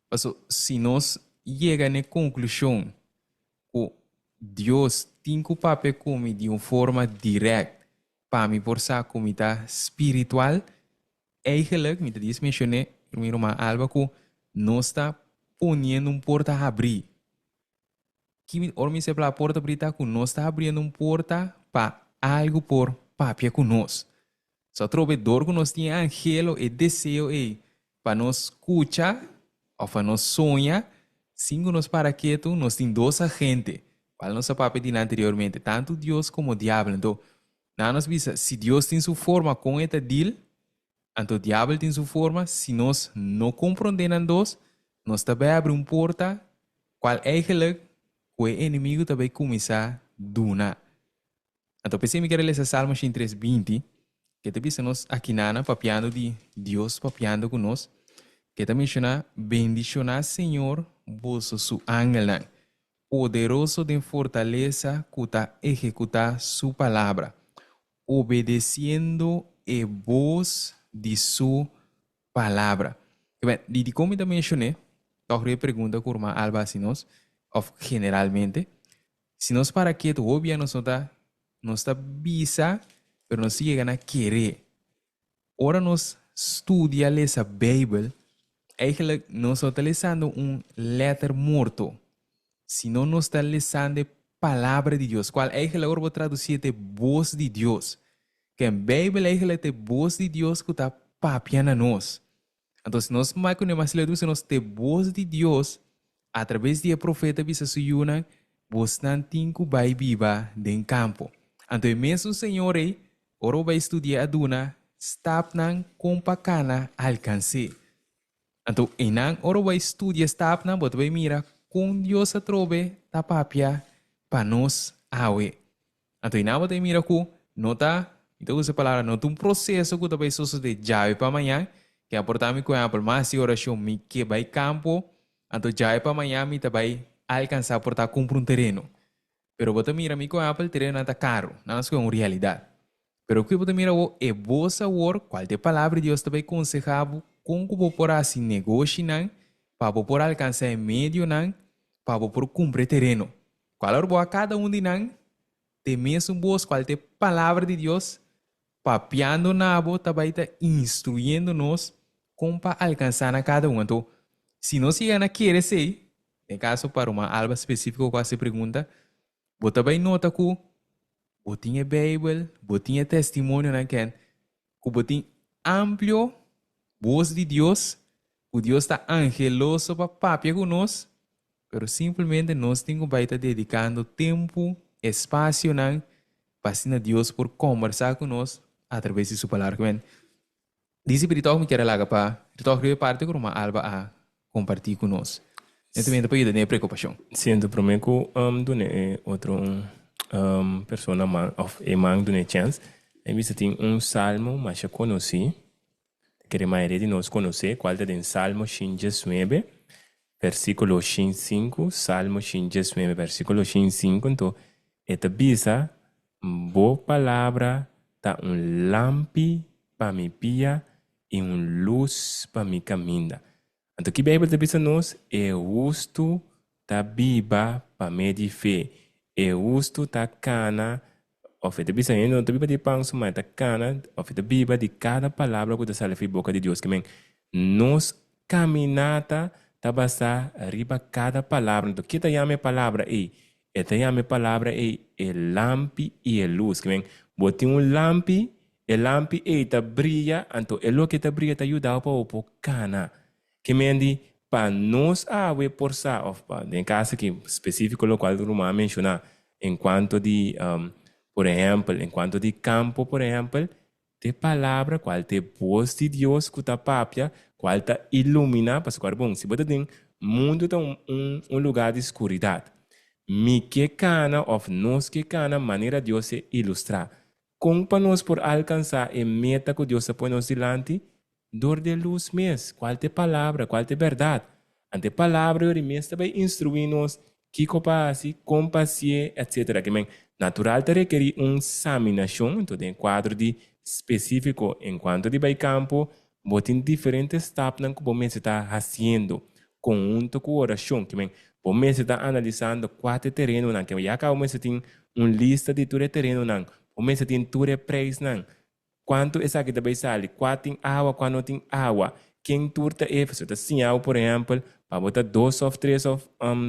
Paso, si nos. yega na e konklushon ku Dios tin ku papia ku mi di un forma dirèkt pa mi por sa ku mi ta spiritual, eigenlijk mi ta dies menshoné mi ruman Alba ku nos ta poniendo un porta habrí. Ki mi, ora mi sepla porta habrí ta ku nos ta habriendo un porta pa algu por papia ku nos. So atrobe dor ku nos tin e anhelo, e deseo ei pa nos skucha òf pa nos soña, sin ku nos para ketu, nos tin dos agente, kual nos a papia di nan anteriormente, tantu Dios komo diabel. Anto, nan nos bisa, si Dios tin su forma kon e ta deal, anto diabel tin su forma, si nos no komprondé nan dos, nos ta bai abri un porta kual eigenlijk ku e enemigu ta bai kuminsá duna. Anto p'esei mi kere lesa Salmo 103 20, ke ta bisa nos akinana papiando di Dios papiando ku nos, ke ta menshoná, Bendishoná Señor boso su angelnan, poderoso den fortalesa ku ta ehekutá su palabra, obedesiendo e bos di su palabra. Di dikon mi ta menshoné? Tòg riba e pregunta ku ruman Alba hasi nos, òf generalmente, Si nos para ketu hopi bia nos no ta nos ta bisa pero nos ta yega na kere. Ora nos studia lesa Beibel eigenlijk nos no ta lesando un letter morto sino nos ta lesando e palabra di Dios cual eigenlijk ora bo traduci e ta e bos di Dios. Ken Beibel eigenlijk ta e bos di Dios cu ta papia na nos. Anto si nos mai ku mas ledu si nos te bos di Dios atrabes di e profeta bisa su yunan, bosnan tin ku bai biba den kampo. Anto e mesun Señor ei, ora bo bai studia a duna stapnan kon pa kana alkans'é. Anto einan ora bo bai studia stapnan bo ta bai mira kon Dios atrobe ta papia pa nos awe. Anto i nan bo ta mira ku no ta, mi ta usa e palabra, no ta un proseso ku ta bai sosodé djawe pa mañan, ke a por ta mi ku ehèmpel mas di orashon mi ke bai kampo, anto djawe pa mañan mi ta bai alkansá por ta kumpra un tereno. Pero bo ta mira mi ku ehèmpel terenonan ta karu, nan a skohe un realidat. Pero ku bo ta mira awor, e bos awor, kual ta e palabra di Dios ta bai konsehá bo kon ku bo por hasi negoshinan pa bo por alkansá e medionan pa bo por kumpra e tereno. Cual ora bo a cada un di nan te mesun bos cual ta e palabra di Dios papiando na bo ta bay ta instruyendo nos con pa alcansa na cada un. Anto si nos yega na kere esey, den caso pa ruman Alba specifico cu haci e pregunta, bo ta bay nota cu bo tin e Bijbel, bo tin e testimonionan ken cu bo tin amplio bos di Dios, cu Dios ta angeloso pa papia cu nos, Pero simplemente nos tin cu bay ta dedicando tempo, espacionan, pa asina Dios por combersa cu nos a traves di su Palabra. Kimen dici pero tog mi kier a laga pa tog riba e parti cu Ruman Alba a comparti cu nos. Netamente pa yuda den e preocupacion. Siento prome cu duna e otro persona man of e man duna e chance, e bisa tin un salmo masha conoci Kere mayoria di nos konosé kual ta den Salmo 119, versíkulo 105, Salmo 119, versíkulo 105, anto e ta bisa, Bo palabra ta un lampi pa mi pia i un lus pa mi kaminda. Anto ki Beibel ta bisa nos? E hustu ta biba pa medio di fe. E hustu ta kana, òf e ta bisa hende no ta biba di pan so, ma e ta kana, òf e ta biba di kada palabra ku ta sali for di boka di Dios. Ke men, nos kaminata ta basá riba kada palabra. Anto ke ta yama e palabra ei? E ta yama e palabra ei e lampi i e lus. Ke men, bo tin un lampi, e lampi ei ta bria, anto e loke ta bria ta yuda bo pa bo por kana. Ke men di, pa nos awe por sa, òf pa den e kas aki spesífiko lokual ruman a menshoná enkuanto di, por ehèmpel, enkuanto di kampo, por ehèmpel, T'e palabra cual t'e bos di Dios cu ta papia, cual ta ilumina, pasobra bon, si bo ta den mundo ta un un un lugar di scuridad. Mi ke cana of nos ke cana manera Dios e ilustra. Con pa nos por alcansa e meta cu Dios a pone nos dilanti? Dor di e lus mes, cual t'e palabra, cual t'e berdad. Ante e palabra yori mes ta bay instrui nos kiko pa haci, con pa hacié, etc. Ke men, natural ta rekeri un saminacion, enton den e cuadro di specifico en cuanto di bay campo, bo tin diferente stapnan cu bo mester ta haciendo. Konhunto ku orashon. Ke men, bo mester ta analisando kua ta e terenonan. Ke ya kaba bo mester tin un lista di tur e terenonan. Bo mester tin tur e preisnan. Kuantu esaki ta bai sali? Kua tin awa, kua no tin awa? Ken tur ta e? Pasobra ta siña bo, por ehèmpel, pa bo ta dos òf tres òf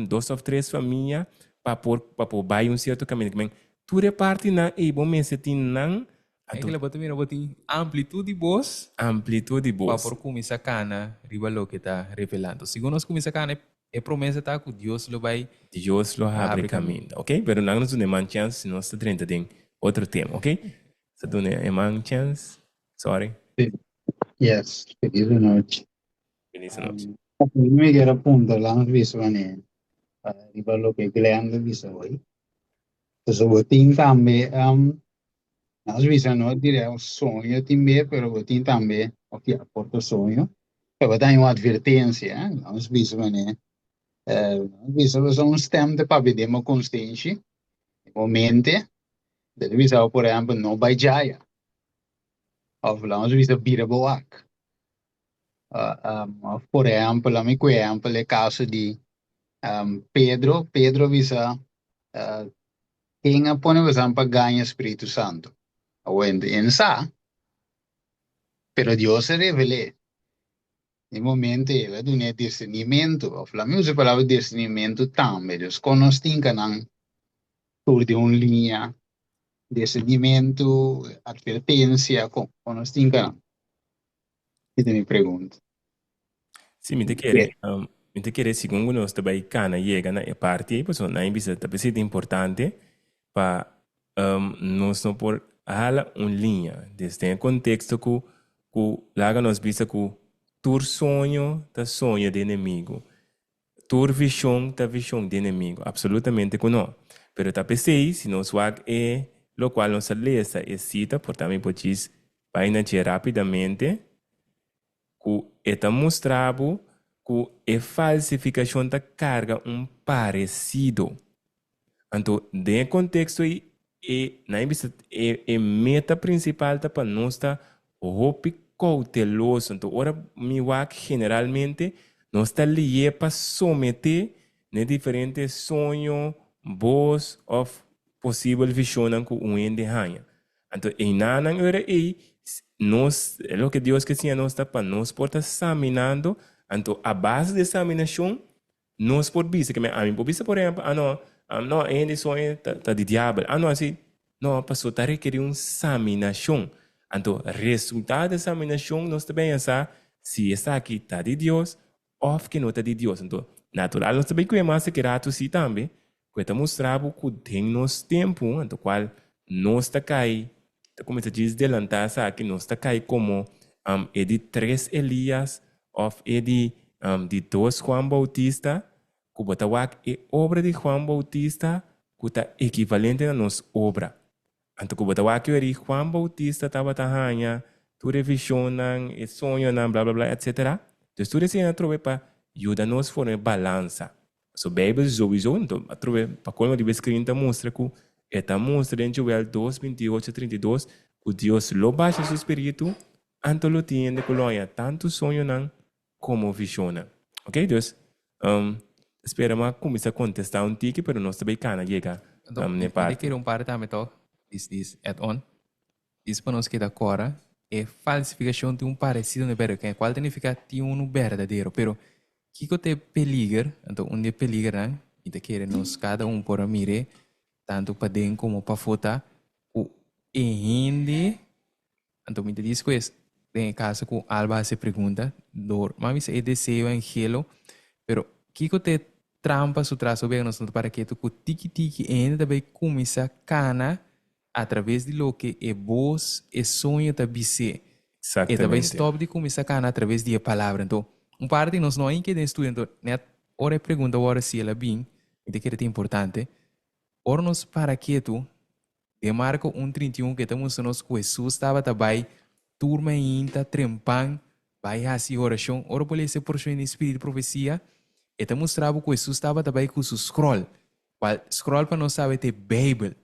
dos òf tres famia pa por pa por bai un sierto kaminda. Ke men, tur e partinan ei bo mester tin nan. Anto. Enkele bo ta mira bo tin amplitud di bos. Amplitud di bos. Pa por cuminsa cana riba loke ta revela. Anto segun nos cuminsa cana e promesa ta cu Dios lo bay. Dios lo habri caminda. Ok, pero nan nos duna e man chance si nos ta drenta den otro tema. Ok, sa duna e man chance. Sorry. Yes, feliz anochi. Feliz anochi. Mi kier a puntra lan bisa wanneer riba loke Glenn ta bisa hoy. Pasobra bo tin tambe Nos bisa no diria un soño tin be, pero bo tin tambe, of ya, por ta soño, pero bo ta haña un advertencia, eh. Nos bisa manera, nos bisa pasobra un stem ta papia den bo konsenshi, den bo mente, ta bisa bo por ehempel no bai djaya, of laga nos bisa bira bo wak. Of por ehempel, ami ku ehempel e kaso di Pedro, Pedro a bisa Ken a pone bosan pa gaña Spiritu Santu? Awor e no sa, pero Dios a revel'é. Den e momento ei el a dun'é discernimentu, òf laga mi usa e palabra discernimentu tambe. Dios kon nos tin kanan tur den un liña, discernimentu, atvertensia, kon kon nos tin kanan? Esei ta mi pregunta. Sí, mi ta kere, mi ta kere segun ku nos ta bai kana yega na e parti ei, pasobra nan a bisa ta p'esei ta importante pa nos no por hala un liña. Des den e konteksto ku ku laga nos bisa ku tur soño ta soño di enemigu, tur vishon ta vishon di enemigu, apsolutamente ku no. Pero ta p'esei si nos wak e lokual nos a lesa e sita, por ta mi por djis bai na dje rápidamente. Ku e ta mustra bo ku e falsifikashon ta karga un paresido. Anto, den e konteksto ei, e nan a bisa e e meta prinsipal ta pa nos ta hopi kouteloso. Anto, ora mi wak generalmente nos ta lié pa someté na e diferente soño, bos òf posibel vishonnan ku un hende haña. Anto einanan ora ei, nos, loke Dios ke siña nos ta pa nos por ta saminando, anto a base di e saminashon, nos por bisa, ke men ami por bisa por ehempel, ah no, no, e hende soña ta ta di diabel, ah no asi, no, paso ta rekeri un saminashon. Anto resultado di e saminashon nos ta bini a sa si esaki ta di Dios òf ke no ta di Dios. Anto, natural nos ta bai kue mas e ratu si tambe, ku e ta mustra bo ku den nos tempu, anto kual nos ta kai, ta kuminsá djis delantá esaki, nos ta kai komo e di tres Elias òf e di di dos Juan Boutista, ku bo ta wak e obra di Juan Boutista ku ta ekivalente na nos obra. Anto ku bo ta wak yori Juan Boutista tabata haña tur e vishonnan, e soñonan, bla bla bla etcetera. Dus tur esei nan trobe pa yuda nos forma e balansa. So Beibel souiso, anto a trobe pa kolmo riba e screen ta mustra ku e ta mustra den Joel dos, 28, 32 ku Dios lo basha su spiritu, anto lo tin hende ku lo haña tantu soñonan komo vishonnan. Ok, dus ta spera mi a kuminsá kontestá un tiki, pero nos ta bai kana yega Anto, n'e mi parti. kere un parti tambe tòg, dis dis add on, dis pa nos keda kòrda, e falsifikashon tin un paresido n'e berdadero, kual ta nifiká tin unu berdadero, pero kiko ta e peliger? Anto un di e peligernan, mi ta kere nos kada un por a mir'é, tantu paden komo pafó ta ku e hende Anto mi ta dici cu es den e caso cu Alba haci e pregunta, door mami bisa e deseo en gelo, pero kico ta e trampa su tras obia nos no ta para ketu cu tiki tiki e hende ta bay cuminsa cana a traves di loke e bos, e soño ta bis'é. E ta bay Exactamente. stop di cuminsa cana a traves di e palabra. Anto un parti nos no a hinca den estudio, anto net ora e pregunta worde si el a bin, mi ta kere ta importante, ora nos para ketu Den Marko un 31 ke ta mustra nos ku Hesus tabata bai tur mainta trempan bai hasi orashon. Ora bo lesa e porshon di Spiritu di Profesia, e ta mustra bo ku Hesus tabata bai ku su skròl, kual skròl pa nos sabe ta e Beibel.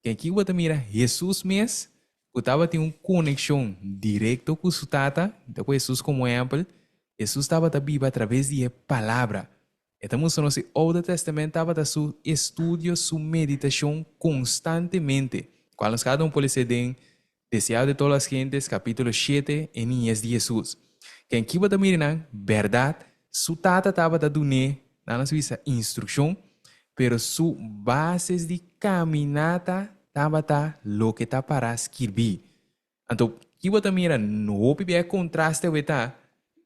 Ken aki bo ta mira Hesus mes ku tabatin un konekshon direkto ku su Tata, ta ku Hesus komo ehèmpel. Hesus tabata biba atraves di e Palabra. E ta mustra nos e Oude Testament tabata su estudio, su meditashon konstantemente, kual nos kada un por lesa den Deseado de todas las gentes, kapítulo shete, e niñez di Hesus. Ken ki bo ta mira nan? Bèrdat, su tata tabata dun'é, nan nos bisa, instrukshon, pero su bases di kaminata tabata loke ta pará skirbí. Anto, ki bo ta mira? Hopi bia e kontraste awe ta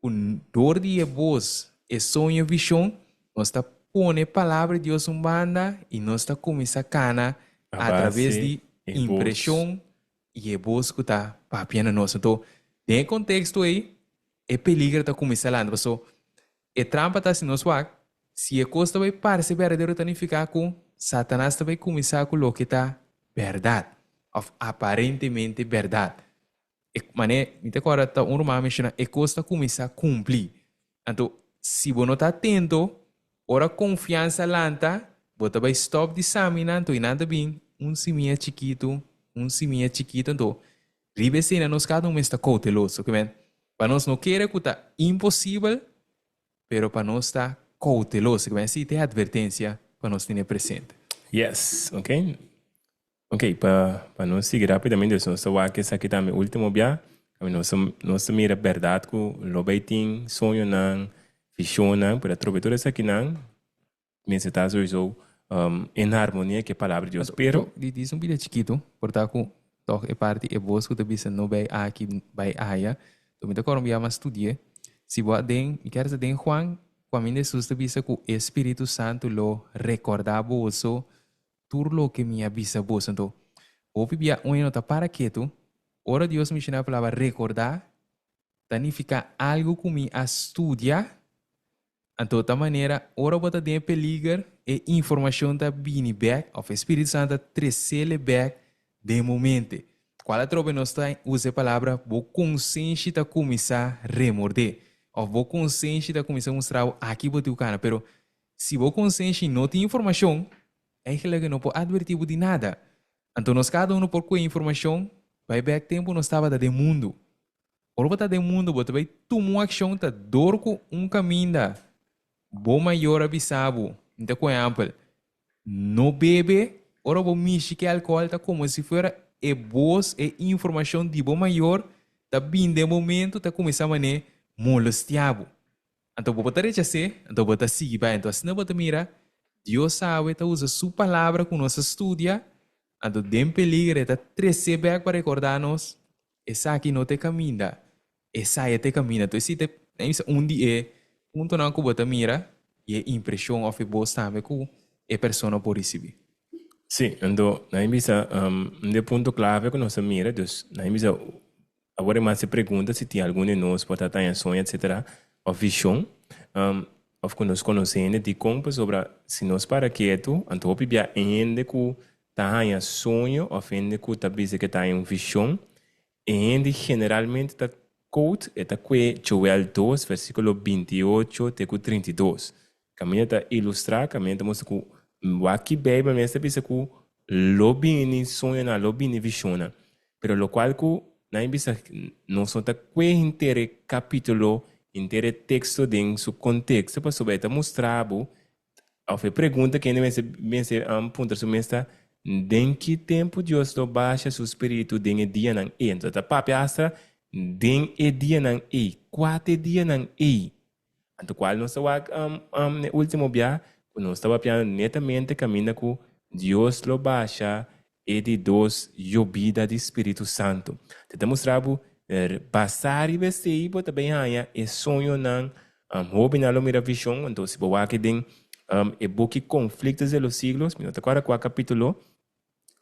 ku dor di e bos, e soño, e vishon, nos ta pone Palabra di Dios un banda i nos ta kuminsá kana A atraves base di e bos. impreshon i e bos ku ta papia na nos. Anto, den e konteksto ei, e peliger ta kuminsá lanta. Paso, e trampa ta si nos wak, si e kos ta bai parse berdadero ta nifiká ku Satanas ta bai kuminsá ku loke ta bèrdat òf aparentemente bèrdat. E manera, mi ta kòrda ta un ruman a menshoná, e kos ta kuminsá kumpli. Anto, si bo no ta atento, ora konfiansa lanta, bo ta bai stòp di saminá, anto i nan ta bin un simia chikitu, un simia chikitu. Anto, riba esei nan nos kada un mes ta kouteloso. Ke men, pa nos no kere ku ta imposibel, pero pa nos ta kouteloso. Ke men, esei ta e atvertensia pa nos tene presente. Yes, ok. Ok, pa pa nos sigui rapidamente, dus nos ta wak esaki tambe ultimo bia, kaminda nos ta nos ta mira bèrdat ku lo bai tin soñonan, vishonnan, pero atrobe tur esakinan mester ta souiso en harmonia ku e palabra di Dios. Pero. Di dis un bida chikitu, por ta ku tòg e parti e bos ku ta bisa no bai aki, bai aya. Enton mi ta kòrda un bia mas studi'é. Si bo a den, mi kier sa den Juan, ku aminda Hesus ta bisa ku e Spiritu Santu lo rekòrdá boso Tur loke mi a bisa boso. Anto, hopi bia un e no ta para ketu. Ora Dios menshoná e palabra rekordá, ta nifiká algu ku mi a studia. Anto, ta manera ora bo ta den e peliger, e informashon ta bini bèk, òf e spiritu santu ta tres'é bèk den momente. Kual atrobe nos ta usa e palabra bo konsenshi ta kuminsá remordé, òf bo konsenshi ta kuminsá mustra bo aki bo tin ku kana. Pero Si bo konsenshi no tin informashon, eigenlijk e no por advertí bo di nada. Anto nos kada unu por kue informashon bai bèk tempu nos tabata den mundu. Ora bo ta den mundu bo ta bai tuma un akshon ta dor ku un kaminda bo mayor a bisa bo. Mi ta ku ehèmpel, no bebe, ora bo mishi ku e alkohòl ta komo si fuera e bos, e informashon di bo mayor ta bin den momentu ta kuminsá manera molestiá bo. Anto bo bo ta rechas'é, anto bo ta sigui bai. Anto asina bo ta mira, Dios awe ta usa su Palabra ku nos a studia, anto den peliger e ta tres'é bèk pa rekordá nos, Esaki no ta e kaminda, esai ta e kaminda. Anto esei ta un di e puntonan ku bo ta mira i e impreshon òf e bos tambe ku e persona por risibí. Sí, anto nan a bisa un di e punto klave ku nos a mira, dus nan a bisa Awor e mas e pregunta si tin algun di nos por ta taña soño etcetera of vision of ku nos konosé hende dikon pasobra si nos para ketu anto hopi bia e hende ku ta haña soño of hende ku ta bisa ke ta haña un vision e hende generalmente ta quote e ta kue Joel dos versikulo 28 te ku 32 kaminda ta ilustrá kaminda ta mustra ku wak ki Beibel mes ta bisa ku lo bini soñonan lo bini visionnan Pero locual cu nan e bisa nos no ta cue henter e capitulo, henter e texto den su contexto pasobra e ta mustra bo of e pregunta cu hende mester mester puntra su mes ta den ki tempo Dios lo basha su spiritu den e dianan ey? Enton ta papia hasta den e dianan ey, cua ta e dianan ey? Anto cual nos ta wak e ultimo bia cu nos ta papiando netamente caminda cu Dios lo basha e di dos yobida di Spiritu Santo. Te ta mustra bo basa riba esey bo ta bay haña e soñonan, hobennan lo mira vision, anto si bo wak den e buki Conflictos de los Siglos, mi no ta acorda cua capitulo,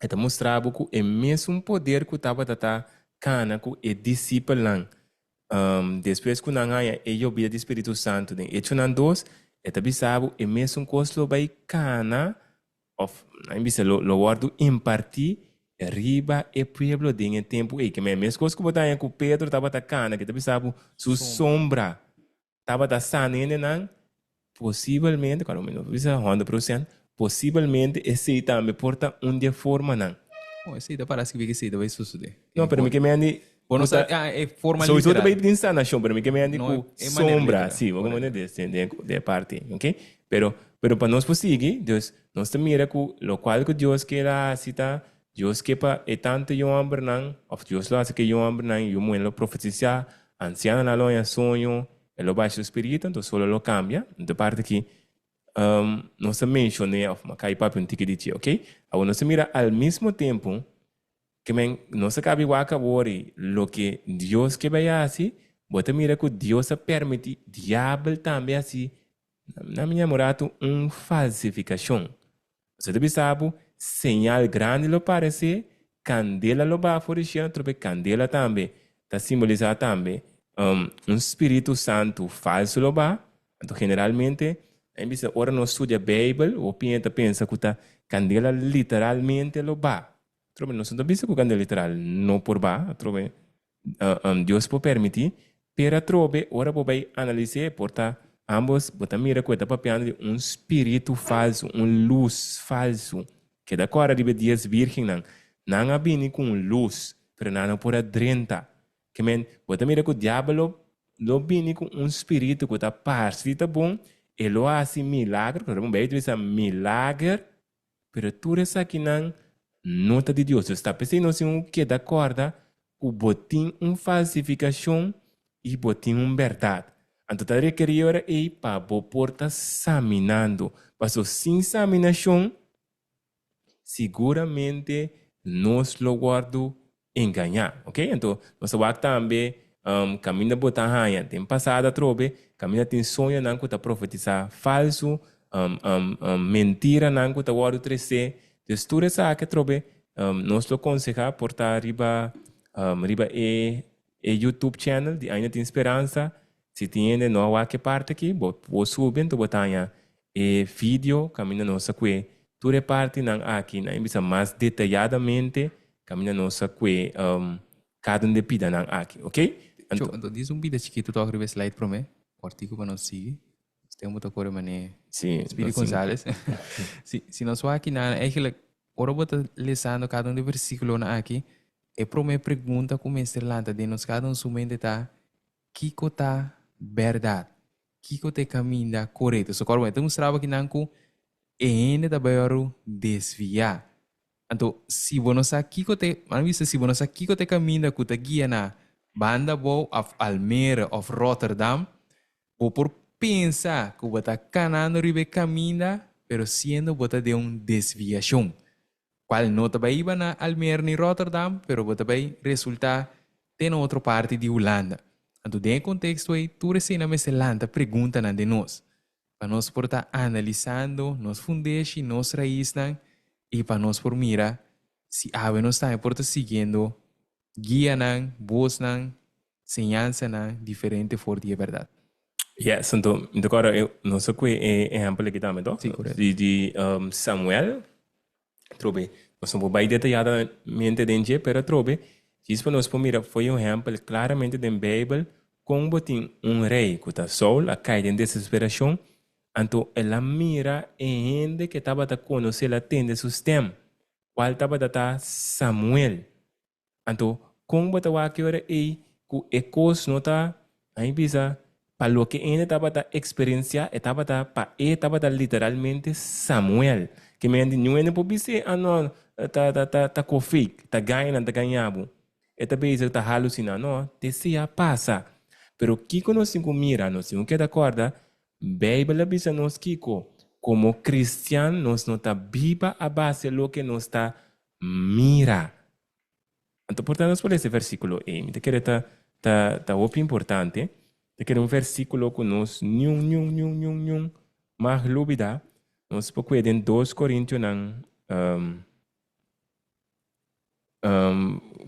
e ta mustra bo cu e mesun poder cu tabata ta cana cu e discipelnan Despues ku nan haña e yobida di Spiritu Santu den Echonan dos, e ta bisa bo e mesun kos lo bai kana òf nan bisa lo lo wòrdu impartí riba e pueblo den e tempu ei. Kemey meskos ku bo ta haña ku Pedro tabata kana, ke ta bisa bo su sombra tabata sana hendenan, Posibelmente, cuando mi no bisa honderd procent, posibelmente esey tambe por ta un di e formanan. Oh, esey ta para skibi cu esey ta bay sucede. No, pero mi ke mendi. Bo no sa, ah, e forma Sowieso literal. ta bay tin sanacion, pero mi ke mende No, ku e manera sombra, literal, si, bo correcto. mende de, de, de parte, ok? Pero, pero pa nos por sigui, dus nos ta mira ku lokual ku Dios ke a hasi ta, Dios ke pa e tantu yu hombernan, of Dios lo hasi ke yu hombernan i yu muhernan lo profetisa, ansianonan lo haña soño, e lo basha su spiritu, anto solo lo kambia. Anto e parti aki nos a menshon'é of a kai papia un tiki di dje, ok? Awor nos ta mira al mismo tempu Ke men, nos a kabi wak awor i loke Dios ke bai hasi, bo ta mira ku Dios a permití diabel tambe hasi, na mi ñamoratu, un falsifikashon. Pasobra ta bisa bo, señal grandi lo paresé, kandela lo baha for di shelu, trope kandela tambe ta simbolisá tambe un spiritu santu falsu lo baha. Anto generalmente, a bisa ora nos studia Beibel, hopi hende ta pensa ku ta kandela literalmente lo baha. Atrobe nos no ta bisa ku kandela literal no por ba, atrobe Dios por permití, pero atrobe ora bo bai analis'é por ta ambos bo ta mira ku e ta papiando di un spiritu falsu, un lus falsu. Keda kòrda riba e dies bírgennan, nan a bini ku un lus, pero nan no por a drenta. Ke men, bo ta mira ku diabel lo lo bini ku un spiritu ku ta parse di ta bon, e lo hasi milager, ku ta Beibel ta bisa milager, Pero tur esakinan no ta di Dios. Dios ta p'esei nos tin ku keda kòrda ku bo tin un falsifikashon i bo tin un bèrdat. Anto ta rekerí ora ei pa bo por ta saminando. Paso sin saminashon, siguramente nos lo wòrdu engañá. Ok, anto nos ta wak tambe kaminda bo ta haña den pasado atrobe, kaminda tin soñonan ku ta profetisá falsu, mentiranan ku ta wòrdu tresé. Dus tur esaki atrobe nos lo konsehá por ta riba riba e e YouTube channel di Ainda Tin Speransa. Si tin hende no a wak e parti aki, bo por subi anto bo ta haña E video kaminda nos a kue tur e partinan aki nan e bisa mas detayadamente kaminda nos a kue kada un di e pidanan aki, ok? Anto, anto dis un bida chikitu tok riba e slide prome, kòrtiku pa nos sigui. Nos tempu ta kore manera Sí, Speedy nos tin. Gonzales. Si, si nos wak akinan, eigenlijk ora bo ta lesando kada un di e versikulonan aki, e prome pregunta ku mester lanta den nos kada un su mente ta, Kiko ta bèrdat? Kiko ta e kaminda korekto? So kòrda bo, e ta mustraba kinan ku e hende ta bai wòrdu desviá. Anto, si bo no sa kiko ta e, mano bisa, si bo no sa kiko ta e kaminda ku ta guia na Banda Abou òf Almere òf Rotterdam, bo por pensa ku bo ta kanando riba e kaminda, pero siendo bo ta den un desviashon. Cual no ta bay iba na Almere ni Rotterdam, pero bo ta bay resulta te na otro parti di Hulanda. Anto den e contexto ey tur eseynan mester lanta preguntanan den nos, pa nos por ta analisando nos fundeshi, nos raisnan y pa nos por mira si awe nos tambe por ta siguiendo guianan, bosnan, señansanan diferente for di e berdad. Yes, anto mi ta kòrda nos a kue e ehèmpel aki tambe to? Sí, korekto. Di di Samuel, atrobe nos no por bai detayadamente den dje, pero atrobe djis pa nos por mira fo'i un ehèmpel klaramente den Beibel kon bo tin un rei ku ta Saul a kai den desesperashon, anto el a mira e hende ke tabata konosé, el a tende su stèm, kual tabata ta Samuel. Anto, kon bo ta wak e ora ei ku e kos no ta, nan bisa, pa loke hende tabata eksperensiá, e tabata, pa e tabata literalmente Samuel. Ke men di niun hende por bis'é, ah no, ta ta ta ta ko fake, ta gaña nan ta gaña bo. E ta bezig ta halusiná. No, te esei a pasa. Pero kiko nos tin ku mira? Nos tin ku keda kòrda, Beibel a bisa nos kiko? Komo kristian nos no ta biba a base loke nos ta Mira! Anto por ta nos por lesa e versíkulo ei. Mi ta kere ta ta ta hopi importante. Ta kere un versíkulo ku nos niun niun niun niun niun mag lubidá. Nos por kue den dos Korintionan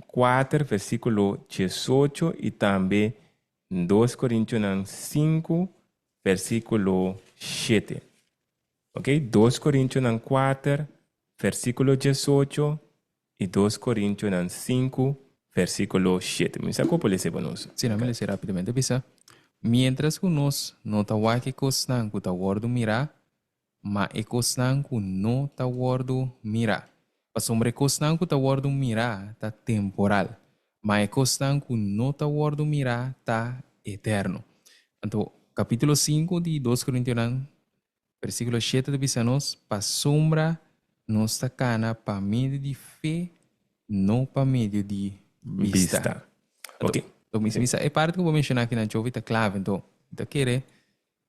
kuater versíkulo diesocho i tambe dos Korintionan sinku versíkulo shete. Ok, dos Korintionan kuater versíkulo diesocho i dos Korintionan sinku versíkulo shete. Mi sa ku bo por lesa pa nos. Sí, nan mi lesa rápidamente. Bisa, Miéntras ku nos no ta wak e kosnan ku ta wòrdu mirá, ma e kosnan ku no ta wòrdu mirá. Pasobra e kosnan ku ta wòrdu mirá ta temporal, Ma e kosnan ku no ta wòrdu mirá ta eterno. Anto, kapítulo sinku di Dos Korintionan, versíkulo shete ta bisa nos, Pasobra nos ta kana pa medio di fe, no pa medio di bista. Bista. Anto, Ok. mi sa e parti ku bo menshoná akinan, Jovi, ta klave. Anto, mi ta kere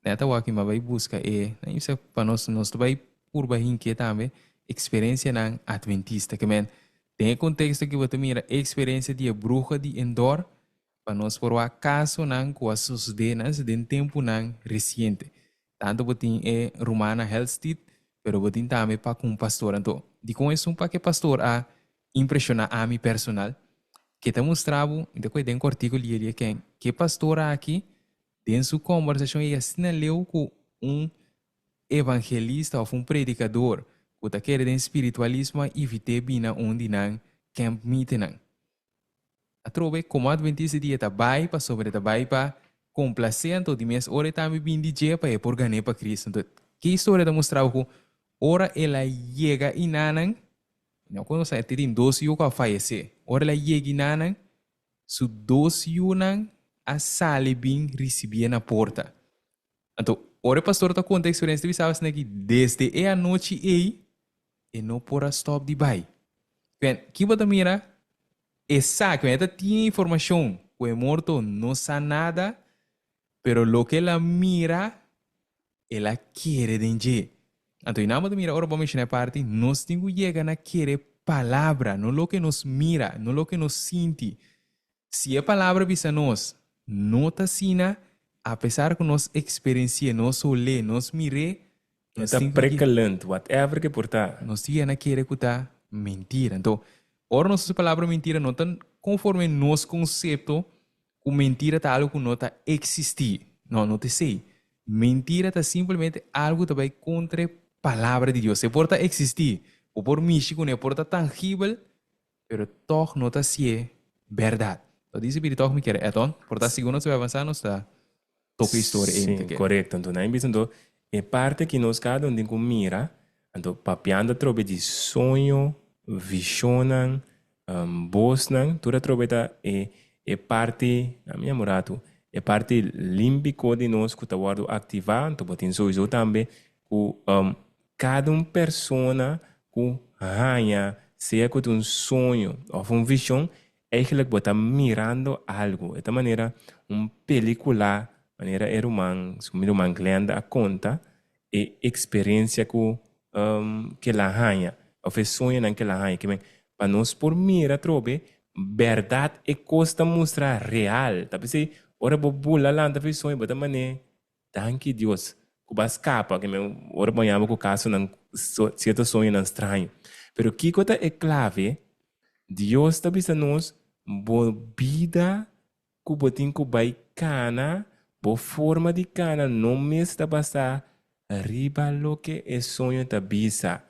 Neta wak mi bai buska e, nan bisa pa nos, nos ta bai purba hinke tambe eksperensianan adventista. Ke men, den e konteksto aki bo ta mira e eksperensia di e bruha di Endor, pa nos por wak kasonan ku a sosodé nan si den tempunan resiente. Tantu bo tin e rumannan Helstead, pero bo tin tambe pa ku un pastor. Anto, dikon esun pa ke pastor a impreshoná ami personal? Ke ta mustra bo, mi ta kohe den kòrtiku lier di e ken, ke pastor aki Den su kombersashon e asina leu ku un evangelista òf un predikador ku ta kere den spiritualismo a invit'é bina un di nan camp meetingnan. Atrobe, komo adventista di e ta bai pasobra e ta bai pa komplasé anto di mes ora e tambe bin di dje pa e por gan'é pa Cristo. Anto, ke historia ta mustra bo ku ora el a yega inanan, no ku nos sa e tin dos yu ku a fayesé, ora el a yega inanan, Su dos yunan a sali bin risibié na porta. Anto, ora e pastor ta konta e eksperensia, ta bisa asina ki desde e anochi ei, e no por a stòp di bai. Kwen, ki bo ta mira? E sa, kwen e ta tin e informashon ku e morto no sa nada, pero loke el a mira, el a kere den dje. Anto, i nan bo ta mira ora bo menshoná e parti, nos tin ku yega na kere palabra, no loke nos mira, no loke nos sinti. Si e palabra bisa nos, no ta asina, apesar ku nos eksperensi'é, nos hol'é, nos mir'é, E nos ta tin ku prekelend, whatever ke por ta. Nos tin yega na kere ku ta mentira. Anto, ora nos usa e palabra mentira, no ta konforme nos konsepto Ku mentira ta algu ku no ta eksistí. No, no ta esei. Mentira ta simplemente algu ku ta bai kontra e Palabra di Dios. E por ta eksistí, bo por mishi kuné, e por ta tangibel, pero tòg no ta hasié bèrdat. Lo dici pidi tòg mi kere add on. Por ta sigur nos ta bai avansá, nos ta toka e historia ei mi ta Sí, kere. korekto. Anto nan bisa anto e parti aki nos kada un tin ku mira, anto papiando atrobe di soño, vishonnan, Bosnan tur atrobe ta e e parti, a mi yama un ratu, e parti limpico di nos cu ta wordo activa, anto bo tin souiso tambe cu cada un persona cu haña sea cu ta un soño of un vision, eigenlijk bo ta mirando algo, e ta manera un pelicula, manera e ruman, mi ruman Glenda a conta, e experiencia cu kel a haña of e soñonan kel a haña. Ke men, pa nos por mira atrobe bèrdat e kos ta mustra real. Ta p'esei ora bo bula lanta for e soño bo ta man'é danki Dios ku bo a skapa. Ke men, ora bo haña bo ku kasonan sierto soñonan straño. Pero kiko ta e klave? Dios ta bisa nos bo bida ku bo tin ku bai kana, bo forma di kana no mes ta basá riba loke e soño ta bisa.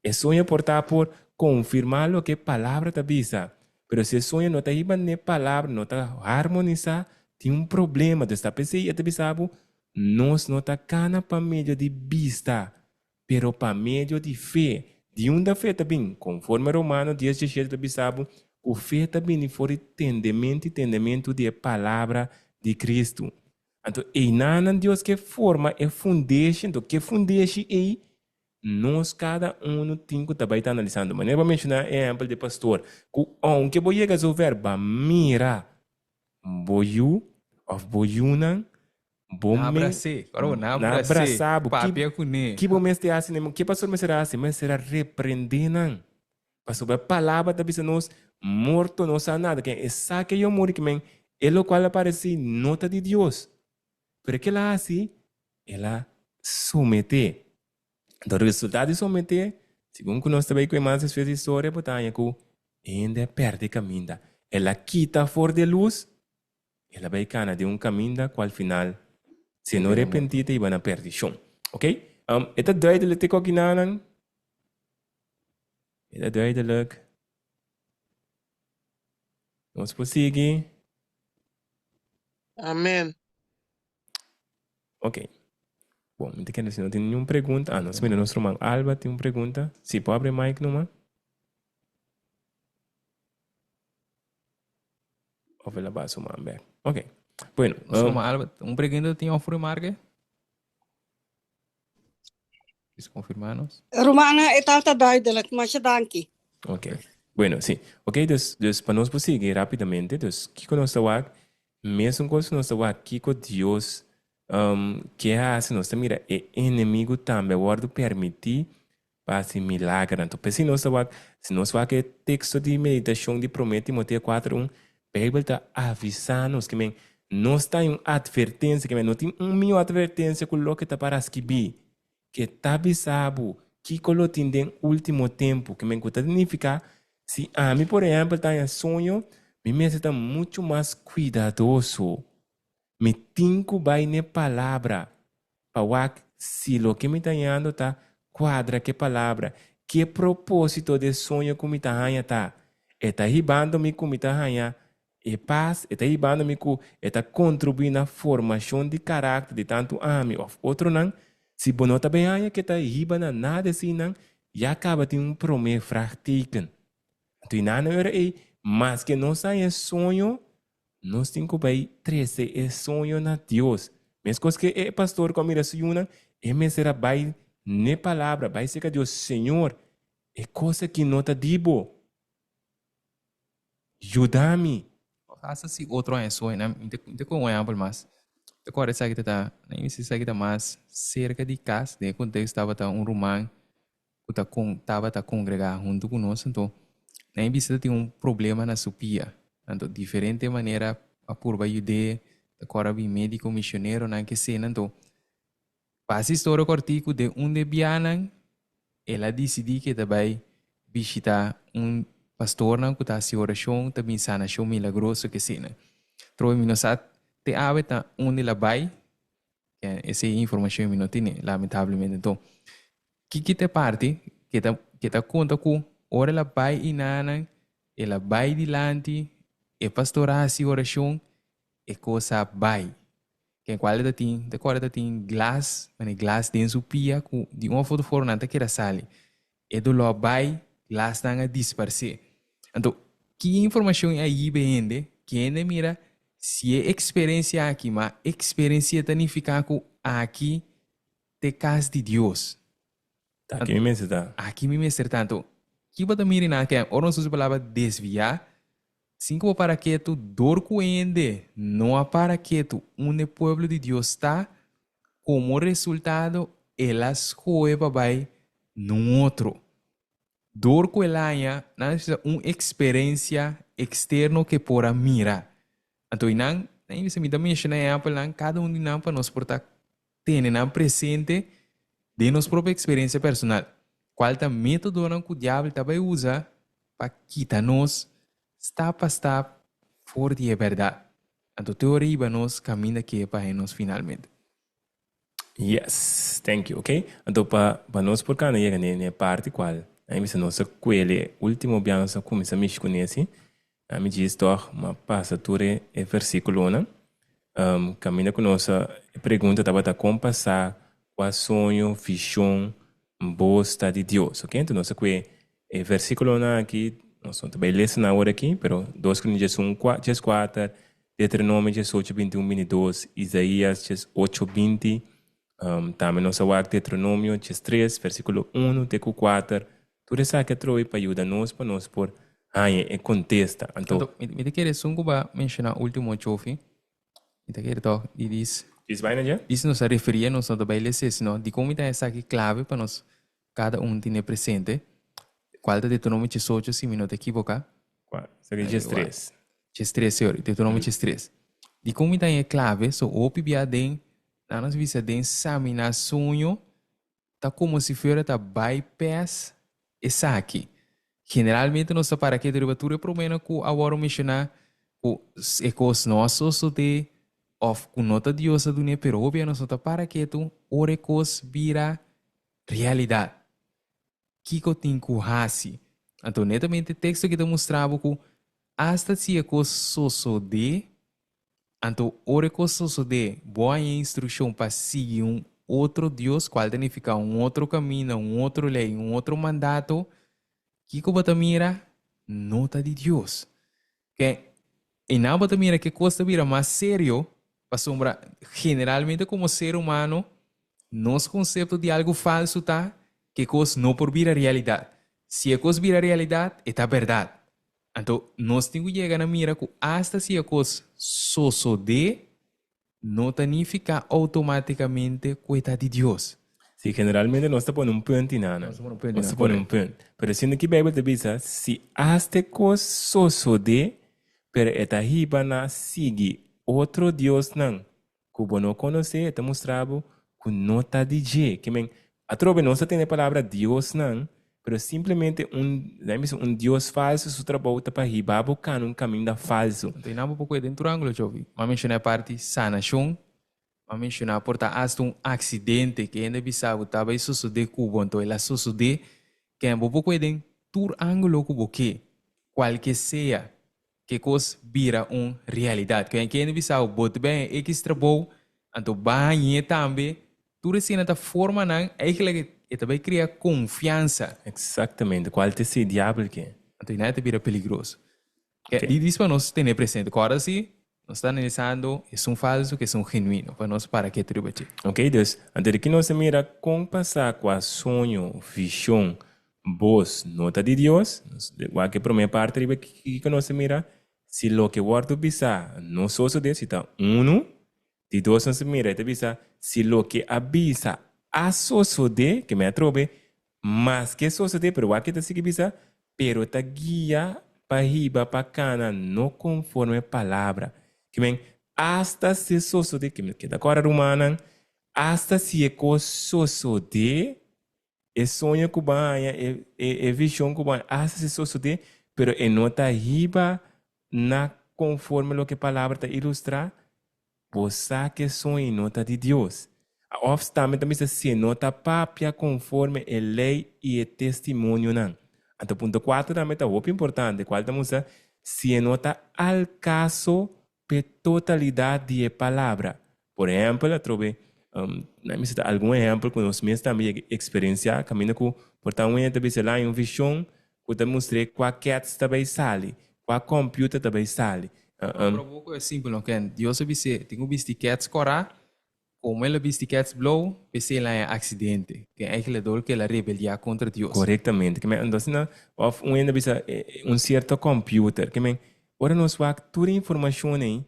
E soño por ta por konfirmá loke e palabra ta bisa, pero si e soño no ta hiba n'e palabra, no ta harmonisá, tin un problema. Entonces ta p'esei e ta bisa bo, nos no ta kana pa medio di bista, Pero pa medio di fe. Di unda fe ta bin? Konforme Romano dies diesshete ta bisa bo ku fe ta bini for di tendementu i tendementu di e palabra di Kristu. Anto einanan Dios ke forma e fundeshi, anto ke fundeshi ei nos kada unu tin ku ta bai ta analisando. Manera bo a menshoná e ehèmpel di e pastor, ku ounke bo yega zover ba mira bo yu òf bo yunan, Bo Na me, abras'é. Ora bo na na abras'é, abrasá bo. Ki, papia kuné. ki bo mester hasi n'e Ki pastor mester hasi? Mester a reprendé nan. Pasobra e palabra ta bisa nos, morto no sa nada. Ken e sa ke yo muri, ke men e lokual a paresí no ta di Dios. Pero ke el a hasi? El a someté. Anto resultado di someté, segun ku nos ta bai ku e mas despues di historia, bo ta haña ku e hende a pèrdè kaminda. El a kita for di e lus, El a bai kana den un kaminda ku al final, si e no repentí, ta hiba na perdishon. Ok? E ta duidelijk te kokinanan? E ta duidelijk. Nos por sigui? Amen. Ok. Bon, mi ta kere si no tin niun pregunta. Ah, nos mira nos ruman Alba tin un pregunta. Si, por abri mic numa. Of el a baha su man bek. Ok. Bueno. Nos um, Albert, un pregunta tin of remarke? Is confirmanos. Romana, e ta duidelijk, masha danki. Ok. Bueno, sí. Ok, dus, dus pa nos por sigui rápidamente, dus kiko nos ta wak, mesun kos nos ta wak kiko Dios um, ke hasi, nos ta mira e enemigo tambe a wòrdu permití pa hasi milagernan. Anto p'esei nos ta wak, si nos wak e teksto di meditashon di Promé Timoteo kuater un, Beibel ta avisá nos ke men nos ta un atvertensia, ke men no tin un mihó atvertensia ku loke ta para skibí, ke ta bisa bo kiko lo tin den último tempu, ke men ku ta nifiká si ami por ehèmpel ta haña soño, mi mester ta muchu mas kuidadoso. Mi tin ku bai n'e Palabra pa wak si loke mi ta hañando ta kuadra ku e Palabra. Ke propósito di e soño ku mi ta haña ta? E ta hibando mi ku mi ta haña e pas? E ta hibando mi ku e ta kontribuí na formashon di karakter di tantu ami òf otronan? Si bo no ta bin haña ku e ta hiba na nada eseinan, ya kaba tin un promé vragteken. Anto i nan ora ei, maske nos haña e soño, Nos tin ku bai trese e soño na Dios. Meskos ke e pastor ku a mira su yunan, e mester a bai n'e palabra, bai serka Dios, Señor, e kos aki no ta di bo. Yuda mi. Hasta si otro haña soñonan, mi ta mi ta kon un ehèmpel mas. Mi ta kòrda esaki ta ta, na inicio esaki ta mas serka di kas, den e konteksto tabata un ruman ku ta kon tabata kongregá huntu ku nos, anto nan e bisa ta tin un problema na su pia. Anto diferente manera a purba yud'é, ta kòrda bin médiko, misioneronan, kesé. Anto pa hasi historia kòrtiku, den un de bianan el a disidí ku e ta bai bishitá un pastornan ku ta hasi orashon, ta bin sanashon milagroso, kesé. Trobe mi no sa te awe ta unda el a bai, Esei informacion mi no tene, lamentablemente. Enton, kiki ta e parti ke ta ke ta konta ku ora el a bai inanan, el a bai dilanti, e pastor a hasi orashon, e kos a bai. Ken kual e ta tin, ta kòrda ta tin glas, mane glas den su pia ku di un òf otro forma nan ta keda sali. E doló a bai, glasnan a disparsé. Anto, ki informashon a yiba e hende? Ki hende mira si e eksperensia aki, ma eksperensia ta nifiká ku aki ta e kas di Dios. Ta aki mi mester ta. Aki mi mester ta. Anto, ki bo ta mira nan aki? Ora nos usa e palabra desviá, sin ku bo para ketu, dor ku hende no a para ketu unda e pueblo di Dios ta, Komo resultado, el a skohe pa bai n'un otro. Dor ku el haña, nan a bisa un eksperensia eksterno ku e por a mira. Anto i nan, nan bisa, mi ta menshoná e ehèmpelnan, kada un di nan pa nos por ta tene nan presente den nos propio eksperensia personal. Kual ta métodonan ku diabel ta bai usa pa kita nos stap pa stap for di e bèrdat? Anto te ora hiba nos kaminda ke pa haña nos finalmente. Yes, thank you. Ok, anto pa pa nos por kana yega ne ne parti kual a mi bisa nos a kuele ultimo bia nos a kuminsa mishi ku nesi, a mi djis tòg m'a pasa tur e e versikulonan. Kaminda ku nos a e pregunta tabata kon pa sa kua soño, vishon, Bos ta di Dios. Ok, enton nos a kue e versikulonan aki, nos no ta bai lesa nan awor aki, pero dos Korintios djes un kua djes kuater, Deuteronomio djes ocho binti un binti dos, Isaías djes ocho binti, tambe nos a wak Deuteronomio djes tres versikulo unu te ku kuater. Tur esaki a trobe pa yuda nos pa nos por haña e kontesta. Anto. Anto, mi ta kere esun ku bo a menshoná último, Chofi, Mi ta kere tòg di dis. Dis baina dje? Dis nos a referí a nos no ta bai lesa sino dikon mi ta esaki klave pa nos kada un tene presente, kual ta Deuteronomio diesocho si mi no ta ekiboká. Kua? Esaki diestres. Diestres, señor. Deuteronomio diestres. Dikon mi ta haña e klave? So hopi bia den, nan nos bisa den saminá soño Ta komo si fuera ta bypass esaki. Generalmente nos ta para ketu riba tur e problema ku a wòrdu menshoná ku e kos no a sosodé òf ku no ta Dios a dun'é, pero hopi a nos no ta para ketu ora e kos bira realidat. Kiko tin ku hasi? Anto netamente e teksto aki ta mustra bo ku asta si e kos sosodé, Anto ora e kos sosodé, bo haña instrukshon pa sigui un otro dios, kual ta nifiká un otro kaminda, un otro lei, un otro mandato, kiko bo ta mira? No ta di Dios. Ke? Einan bo ta mira ke kos ta bira mas serio, pasobra generalmente komo ser humano nos konsepto di algu falsu ta ke kos no por bira realidat. Si e kos bira realidat, e ta bèrdat. Anto nos tin ku yega na mira ku asta si e kos sosodé, no ta nifiká outomátikamente ku e ta di Dios. Sí, generalmente nos ta pone un punt i nana. Nos ta pone un punt i Nos ta pone un punt. Pero siendo ki Bijbel ta bisa, si asta e kos sosodé, pero e ta hiba na sigui otro diosnan ku bo no konosé, e ta mustra bo ku no ta di dje. Ke men, atrobe nos ta tene e palabra diosnan, pero simplemente un, laga mi bisa, un dios falsu su trabou ta pa hiba bo kana un kaminda falsu. Anto i nan bo por kohe den tur ángulo, Jovi. M'a menshoná e parti sanashon, m'a menshoná por ta asta un aksidente ke hende bisa bo ta bai sosodé ku bo, anto el a sosodé. Ken bo por kohe den tur ángulo ku bo ke, kualke sea. Ke kos bira un realidat. Ke hende bisa bo, bo ta bai haña ekis trabou, anto ba hañ'é tambe. Tur esina ta forma nan, eigenlijk e ta bai kria konfiansa. Eksaktamente, kual ta esei diabel ke? Anto i nan e ta bira peligroso. Ke di dis pa nos tene presente. Kòrda si nos ta analisando esun falsu ku esun genuino, pa nos para ketu riba dje. Ok, dus, anto di ki nos a mira kon pasá kua soño, vishon, Bos no ta di Dios? Nos wak e promé parti riba kiko nos ta mira, si loke wòrdu bisá no sosodé, si ta unu. Di dos nos ta mira, e ta bisa, si loke a bisa a sosodé, ke mi atrobe, maske sosodé, pero wak e ta sigui bisa, pero ta guia pa hiba pa kana no konforme palabra. Ke men, asta si sosodé, ke mi ta kòrda rumannan, asta si e kos sosodé, E soño ku bo a haña, e e vishon ku bo a haña, asta si sosodé, pero e no ta hiba na konforme loke palabra ta ilustrá, bo sa ku e soño no ta di Dios. Òf tambe ta bisa si e no ta papia konforme e lei i e testimonionan. Anto punto kuater tambe ta hopi importante, kual ta mustra si e no ta al kaso p'e totalidat di e palabra. Por ehèmpel, atrobe, nan mester ta algun ehèmpel ku nos mes tambe yega eksperensiá, kaminda ku por ta un hende ta bisa el haña un vishon ku ta mustr'é kua kèts ta bai sali, kua kòmpiuter ta bai sali. Pero bo ku e simpel no ken. Dios a bis'é, tin ku bisti kèts kòrá Como el a bisti kets blou, p'esei el haña accidente, ken eigenlijk dor ku el a rebeldiá kontra Dios. Korektamente. Ke men anto asina, òf un hende a bisa un sierto kòmpiuter. Ke men, ora nos wak tur e informashon ei,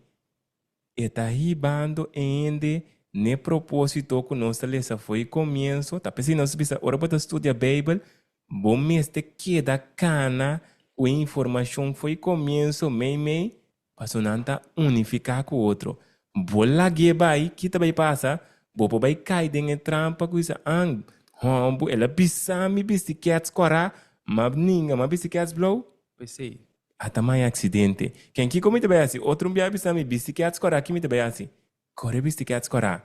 e ta hibando e hende n'e propósito ku nos ta lesa for e komienso. Ta p'esei nos ta bisa, ora bo ta studia Beibel, bo mester keda kana ku e informashon for e komienso meimei Paso nan ta unifiká ku otro. Bo lag'é bai, ki ta bai pasa? Bo por bai kai den e trampa ku bisa, An, hòmbu, el a bisa mi bisti kèts kòrá, m'a ninga, m'a bisti kèts blou. P'esei. Ata mai aksidente. Ken kiko mi ta bai hasi? Otro un bia a bisa mi, bisti kèts kòrá, ki mi ta bai hasi? Kore bisti kèts kòrá.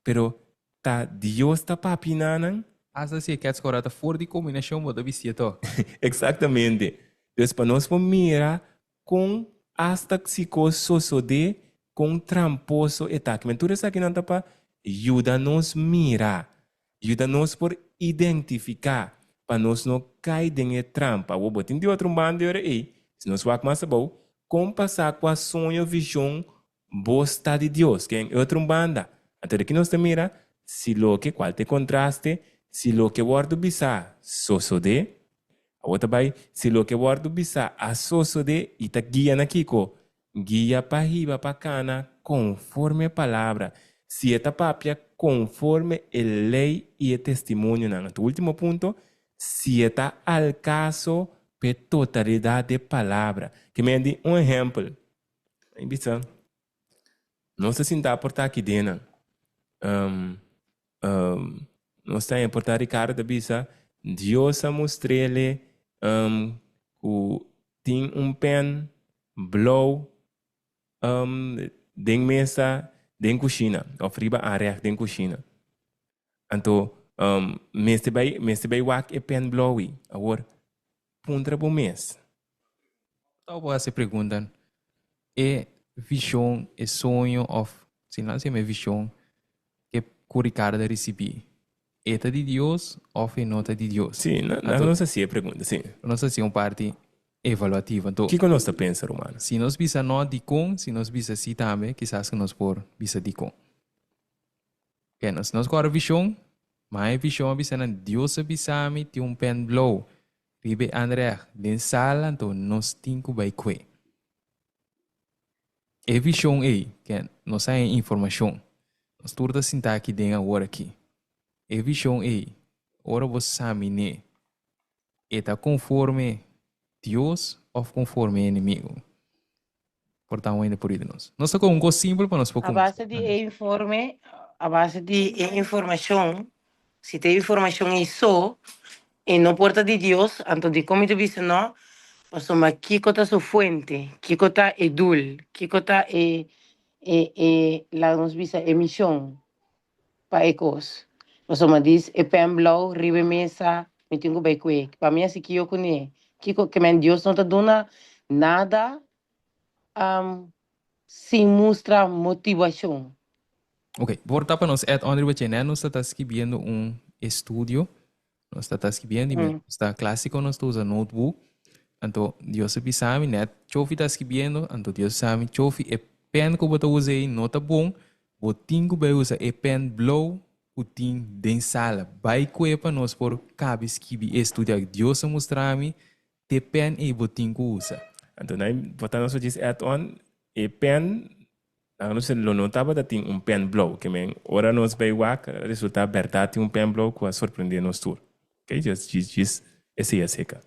Pero ta Dios ta papia na nan? Asta si e kèts kòrá ta for di kombinashon, bo ta bistié tòg. Eksaktamente. Dus pa nos por mira Kon asta si kos sosodé, kon tramposo e ta. Kimen tur esakinan ta pa yuda nos mira, yuda nos por identifiká, pa nos no kai den e trampa. Awor bo tin di otro un banda di ora ei, si nos wak mas abou, kon pasá kua soño, vishon bo sta di Dios? Ken e otro un banda? Anto di ki nos ta mira si loke, kual ta e kontraste, si loke wòrdu bisá sosodé, Awor ta bai, si loke wòrdu bisá a sosodé i ta guia na kiko? Guia pa hiba pa kana konforme e palabra, si e ta papia konforme e lei i e testimonionan. Anto último punto, si e ta al kaso p'e totalidat di e palabra. Ke men di un ehèmpel, mi bisa, nos ta sinta por ta aki den nan. Nos ta importá Ricardo ta bisa, Dios a mustr'ele ku tin un pen blou den mesa den kushina òf riba arègt den kushina. Anto mester bai mester bai wak e pen blou ei. Awor puntra bo mes. Tau bo hasi pregunta, e vishon, e soño òf si nan sema e vishon ke ku Ricardo a risibí, e ta di Dios òf e no ta di Dios? Sí, nan nos hasi e pregunta, sí. Nos hasi un parti. Evaluativo. Anto. Kiko nos ta pensa, rumannan? Si nos bisa no, dikon? Si nos bisa si tambe, kisas ku nos por bisa dikon. Oke, nos nos kòrda vishon, ma e vishon a bisa nan, Dios a bisa mi tin un pen blou riba e anrèg den sala, anto nos tin ku bai kue. E vishon ei, ke nos a haña informashon, nos tur ta sinta aki den awor aki. E vishon ei, ora bo samin'é, E ta konforme Dios òf konforme e enemigu? Por ta un hende por yuda nos. Nos ta kon un kos simpel pa nos por A kuminsá. base di e informe, a base di e informashon, si ta e informashon ei so, e no por ta di Dios, anto dikon mi ta bisa no? Pasobra kiko ta su fuente? Kiko ta e doel? Kiko ta e, e, e, laga nos bisa e mishon? pa e kos. Pasobra dis e pen blou riba e mesa, mi tin ku bai kue. Pa mi hasi kio kuné? Kiko ke men Dios no ta duna nada sin mustra motivashon. Ok, por ta pa nos add on riba dje, nos ta ta skibiendo un estudio, nos ta ta skibiendo y nos ta clásico nos ta usa notebook, anto Dios a bisa mi net Chofi ta skibiendo, anto Dios a bisa mi Chofi e pen ku bo ta usa ei no ta bon, Bo tin ku bai usa e pen blou ku tin den sala. Bai kue pa nos por kabi skibi e studio aki. Dios a mustra mi te pen ei bo tin ku usa. Anto nan bo ta nos djis add on e pen nan nos lo no tabata tin un pen blou ke men ora nos bai wak a resulta bèrdat tin un pen blou ku a sorprende nos tur. Ok djis djis esei a seka.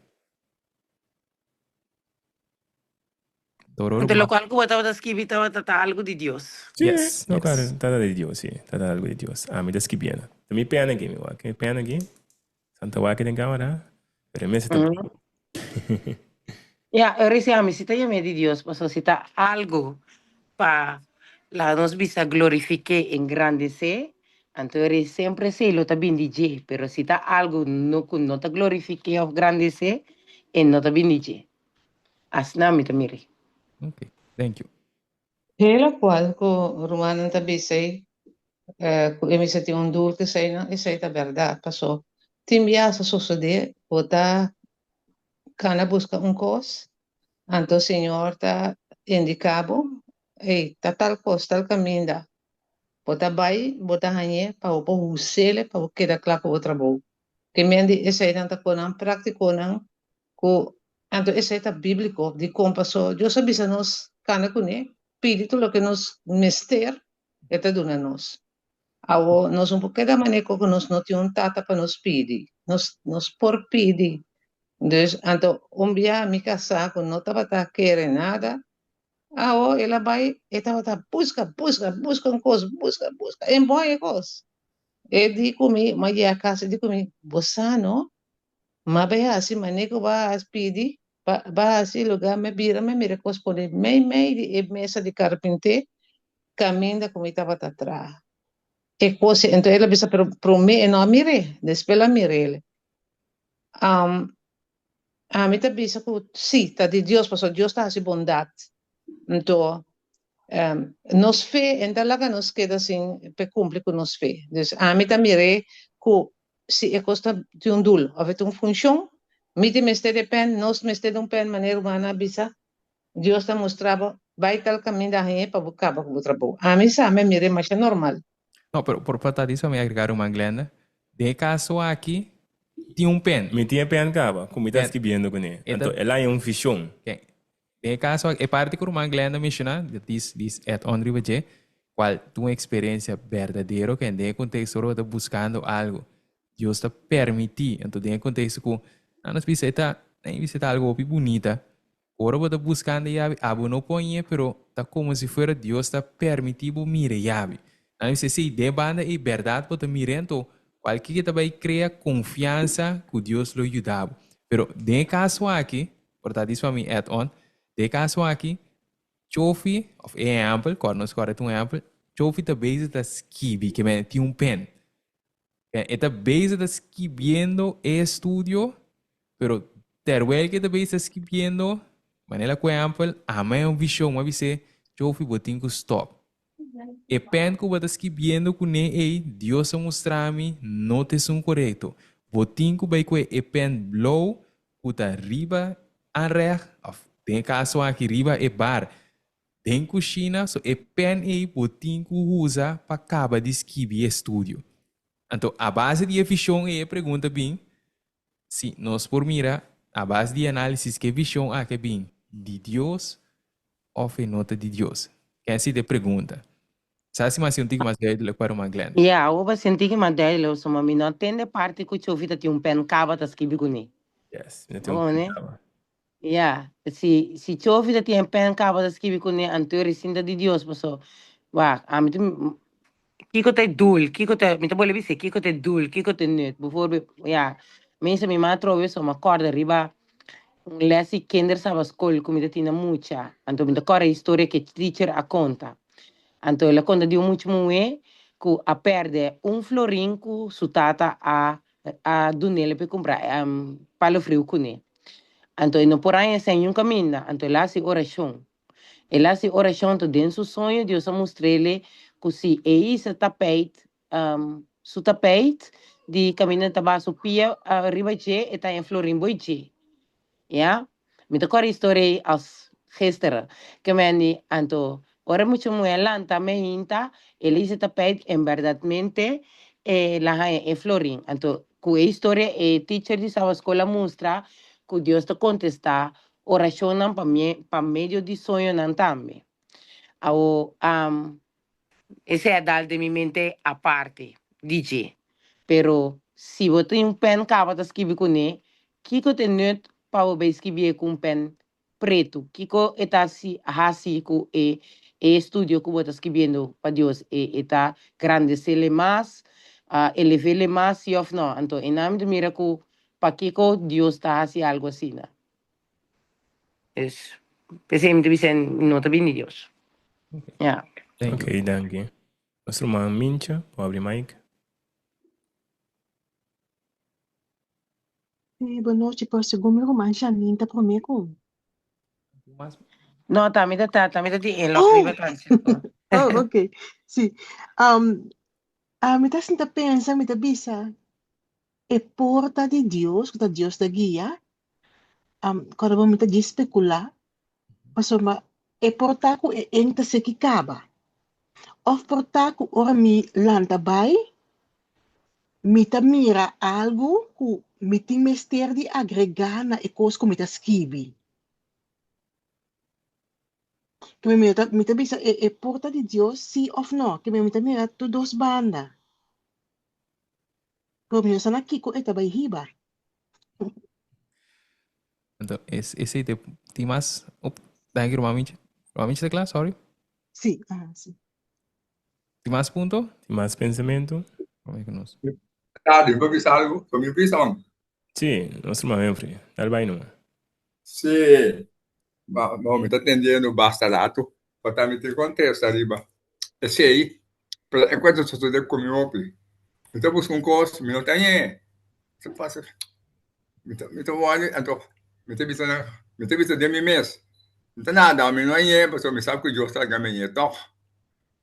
Anto lokual ku bo tabata skibi tabata ta algu di Dios. Sí, yes, no, claro, tabata di Dios, sí, tabata algu di Dios. Ami ta skibiendo. Ta mi pena aki, mi wak. Mi pena aki. Santa wak den camera, pero e mester ta mm. Ja, ora si ami si ta yam'é di Dios, pasobra si ta algu pa laga nos bisa glorifik'é, engrandes'é, anto ora semper esei lo ta bin di dje, pero si ta algu no ku no ta glorifik'é òf grandes'é, e no ta bin di dje. Asina mi ta mir'é. Ok, thank you. E lokual ku rumannan ta bisa ei, ku e mester tin un doel ku eseinan, esei ta bèrdat. Paso tin biaha sa sosodé, bo ta kana buska un kos, anto Señor ta indiká bo, Ei, ta tal kos, tal kaminda. Bo ta bai, bo ta hañ'é pa bo por hus'é pa bo keda kla ku bo trabou. Ke men di eseinan ta konan práktikonan ku anto esei ta bíbliko. Dikon? Pasobra Dios a bisa nos kana kuné, pidi tur loke nos mester, e ta duna nos. Awor, nos no por keda manera ku nos no tin un tata pa nos pidi. Nos, nos por pidi. Dus, anto un bia mi kasá ku no tabata kere nada, awor el a bai, e tabata buska, buska, buska un kos, buska, buska, e no haña e kos. E di ku mi, mi a yega kas, e di ku mi, Bo sa no, m'a bai hasi manera ku bo a pidi, ba ba hasi lugá, mi a bira, mi a mira e kos pone mei mei di e mesa di karpinté, kaminda ku mi tabata traha. E kos ei, enton el a bisa, pero promé e no a mir'é, despues el a mir'é. Ami ta bisa ku sí, ta di Dios, pasobra Dios ta hasi bondat. Anto, nos fe e ta laga nos keda sin pa e kumpli ku nos fe. Dus ami ta mir'é ku si e kos ta tin un doel òf e tin un funshon, mi tin mester di e pèn, nos mester di un pèn, manera Ruman a bisa, Dios ta mustra bo, bai tal kaminda hañ'é pa bo kaba ku bo trabou. Ami sa, mi a mir'é masha normal. No, pero por pa ta di so mi agrega Ruman Glenda, den e kaso aki tin un pen. Mi tin e pen kaba ku mi ta skibiendo kuné. Anto el haña un vishon. Den e kaso aki, e parti ku Ruman Glenda menshoná, dis dis add on riba dje, kual ta un eksperensia berdadero ku den e konteksto ora bo ta buskando algu, Dios ta permití. Anto den e konteksto ku nan nos bisa e ta, nan bisa e ta algu hopi bunita, Ora bo ta buskando e yabi, abo no por hañ'é, pero ta komo si fuera Dios ta permití bo mira e yabi. Nan bisa, Sí, den banda ei bèrdat bo ta mir'é, anto kualke ke ta bai krea konfiansa ku Dios lo yuda bo. Pero den e kaso aki, por ta dis pa mi add on, den e kaso aki, Chofi, òf e ehèmpel, kòrda nos kòrda ta un ehèmpel, Chofi ta bezig ta skibi, ke men tin un pen. E ta bezig ta skibiendo e estudio, pero terwijl ku e ta bezig ta skibiendo, manera ku ehèmpel, ama e un vishon, a bis'é, Jofi, bo tin ku stòp. E pèn ku bo ta skibiendo kuné ei, Dios a mustra mi, no ta esun korekto. Bo tin ku bai ku e pèn blou ku ta riba. Aanrecht, of den e kaso aki riba e bar den kushina, so e pen ei bo tin ku usa pa kaba di skibi e studio. Anto a base di e vishon ei e pregunta bin, si nos por mira a base di e análisis ku e vishon aki a bin di Dios of e no ta di Dios. Ken si ta e pregunta. Sa si mas si un tiki mas duidelijk pa ruman Glenn. Ya, awor pa sinti ki mas duidelijk so, ma mi no tende parti ku Chofi ta tin un pen kaba ta skibi kuné. Yes, mi ta tin un pen kaba. Ya, si si Chofi ta tin e pen kaba ta skibi kuné, anto e resinta di Dios paso. Wak, ami ta kiko ta e doel, kiko ta, mi ta bolbe bisa kiko ta e doel, kiko ta e nut. Bijvoorbeeld, ya, mense mi ma atrobe so, mi a kòrda riba un les di kindersabbatschool ku mi ta tin na mucha, anto mi ta kòrda e historia ku e teacher a konta. Anto el a konta di un mucha muhé ku a pèrdè un florin ku su tata a a dun'el pa e kumpra palo friu kuné. Anto e no por haña esei niun kaminda, anto el a hasi orashon. El a hasi orashon, anto den su soño Dios a mustr'el ku si e hisa tapeit su tapeit di kaminda ta baha su pia riba dje, e ta haña florin boi dje. Ya, mi ta kòrda e historia ei as gisteren. Ke men di, anto, ora e mucha muhé a lanta meinta, el a hisa tapijt, en bèrdatmente el a haña e florin. Anto, ku e historia e teacher di sabaskol a mustra ku Dios ta kontestá orashonnan pa pa medio di soñonan tambe. Awo, Esei a dal den mi mente aparte di dje. Pero si bo tin un pen kaba ta skibi kuné, kiko ta e nut pa bo bai skibié ku un pen pretu? Kiko e ta hasi ku e e estudio ku bo ta skibiendo pa Dios? E e ta grandesele mas, elevele mas, si òf nò? Anto e nan mi ta mira ku pakiko Dios ta hasi algu asina. Es p'esei mi ta bisa no ta bini Dios. Ya. Thank Ok, you. danki. Nos ruman Mincha, por abri mic. Sí, bon nochi, pero segun mi ruman Janine ta promé ku mi. Mas No, ta mi ta ta, ta mi ta tin inlog Oh! riba Francisco. Oh, ok. Sí. Um, ami ta sinta pensa, mi ta bisa, e por ta di Dios, ku ta Dios ta guia, Kòrda bo mi ta djis spekulá, pasobra e por ta ku e en ta seki kaba. Òf por ta ku ora mi lanta bai, mi ta mira algu ku mi tin mester di agregá na e kos ku mi ta skibi. Ke mi ta mi ta bisa e por ta di Dios sí òf nò, ke mi ta mira tur dos banda. Pero mi no sa na kiko e ta bai hiba. Anto es esei te tin mas op danki ruman Michi. Ruman Michi ta kla? Sorry. Sí, aha, sí. Tin mas punto? Tin mas pensamentu? Prome ku nos. Tardi, mi por bisa algu? Por mi bisa man? Sí, nos ruman Humphrey. Dal bai numa. Sí, ma ma mi ta tendiendo basta rato pa ta mi tin contesta riba esei, pero e cuento sosode cu mi hopi. Mi ta busca un cos, mi no ta hañ'e. Ta pasa, mi ta mi ta wòrdu, anto mi ta bisa nan, mi ta bisa den mi mes, mi ta nada, mi no hañ'e pasobra mi sa cu Dios ta laga mi hañ'e tòg.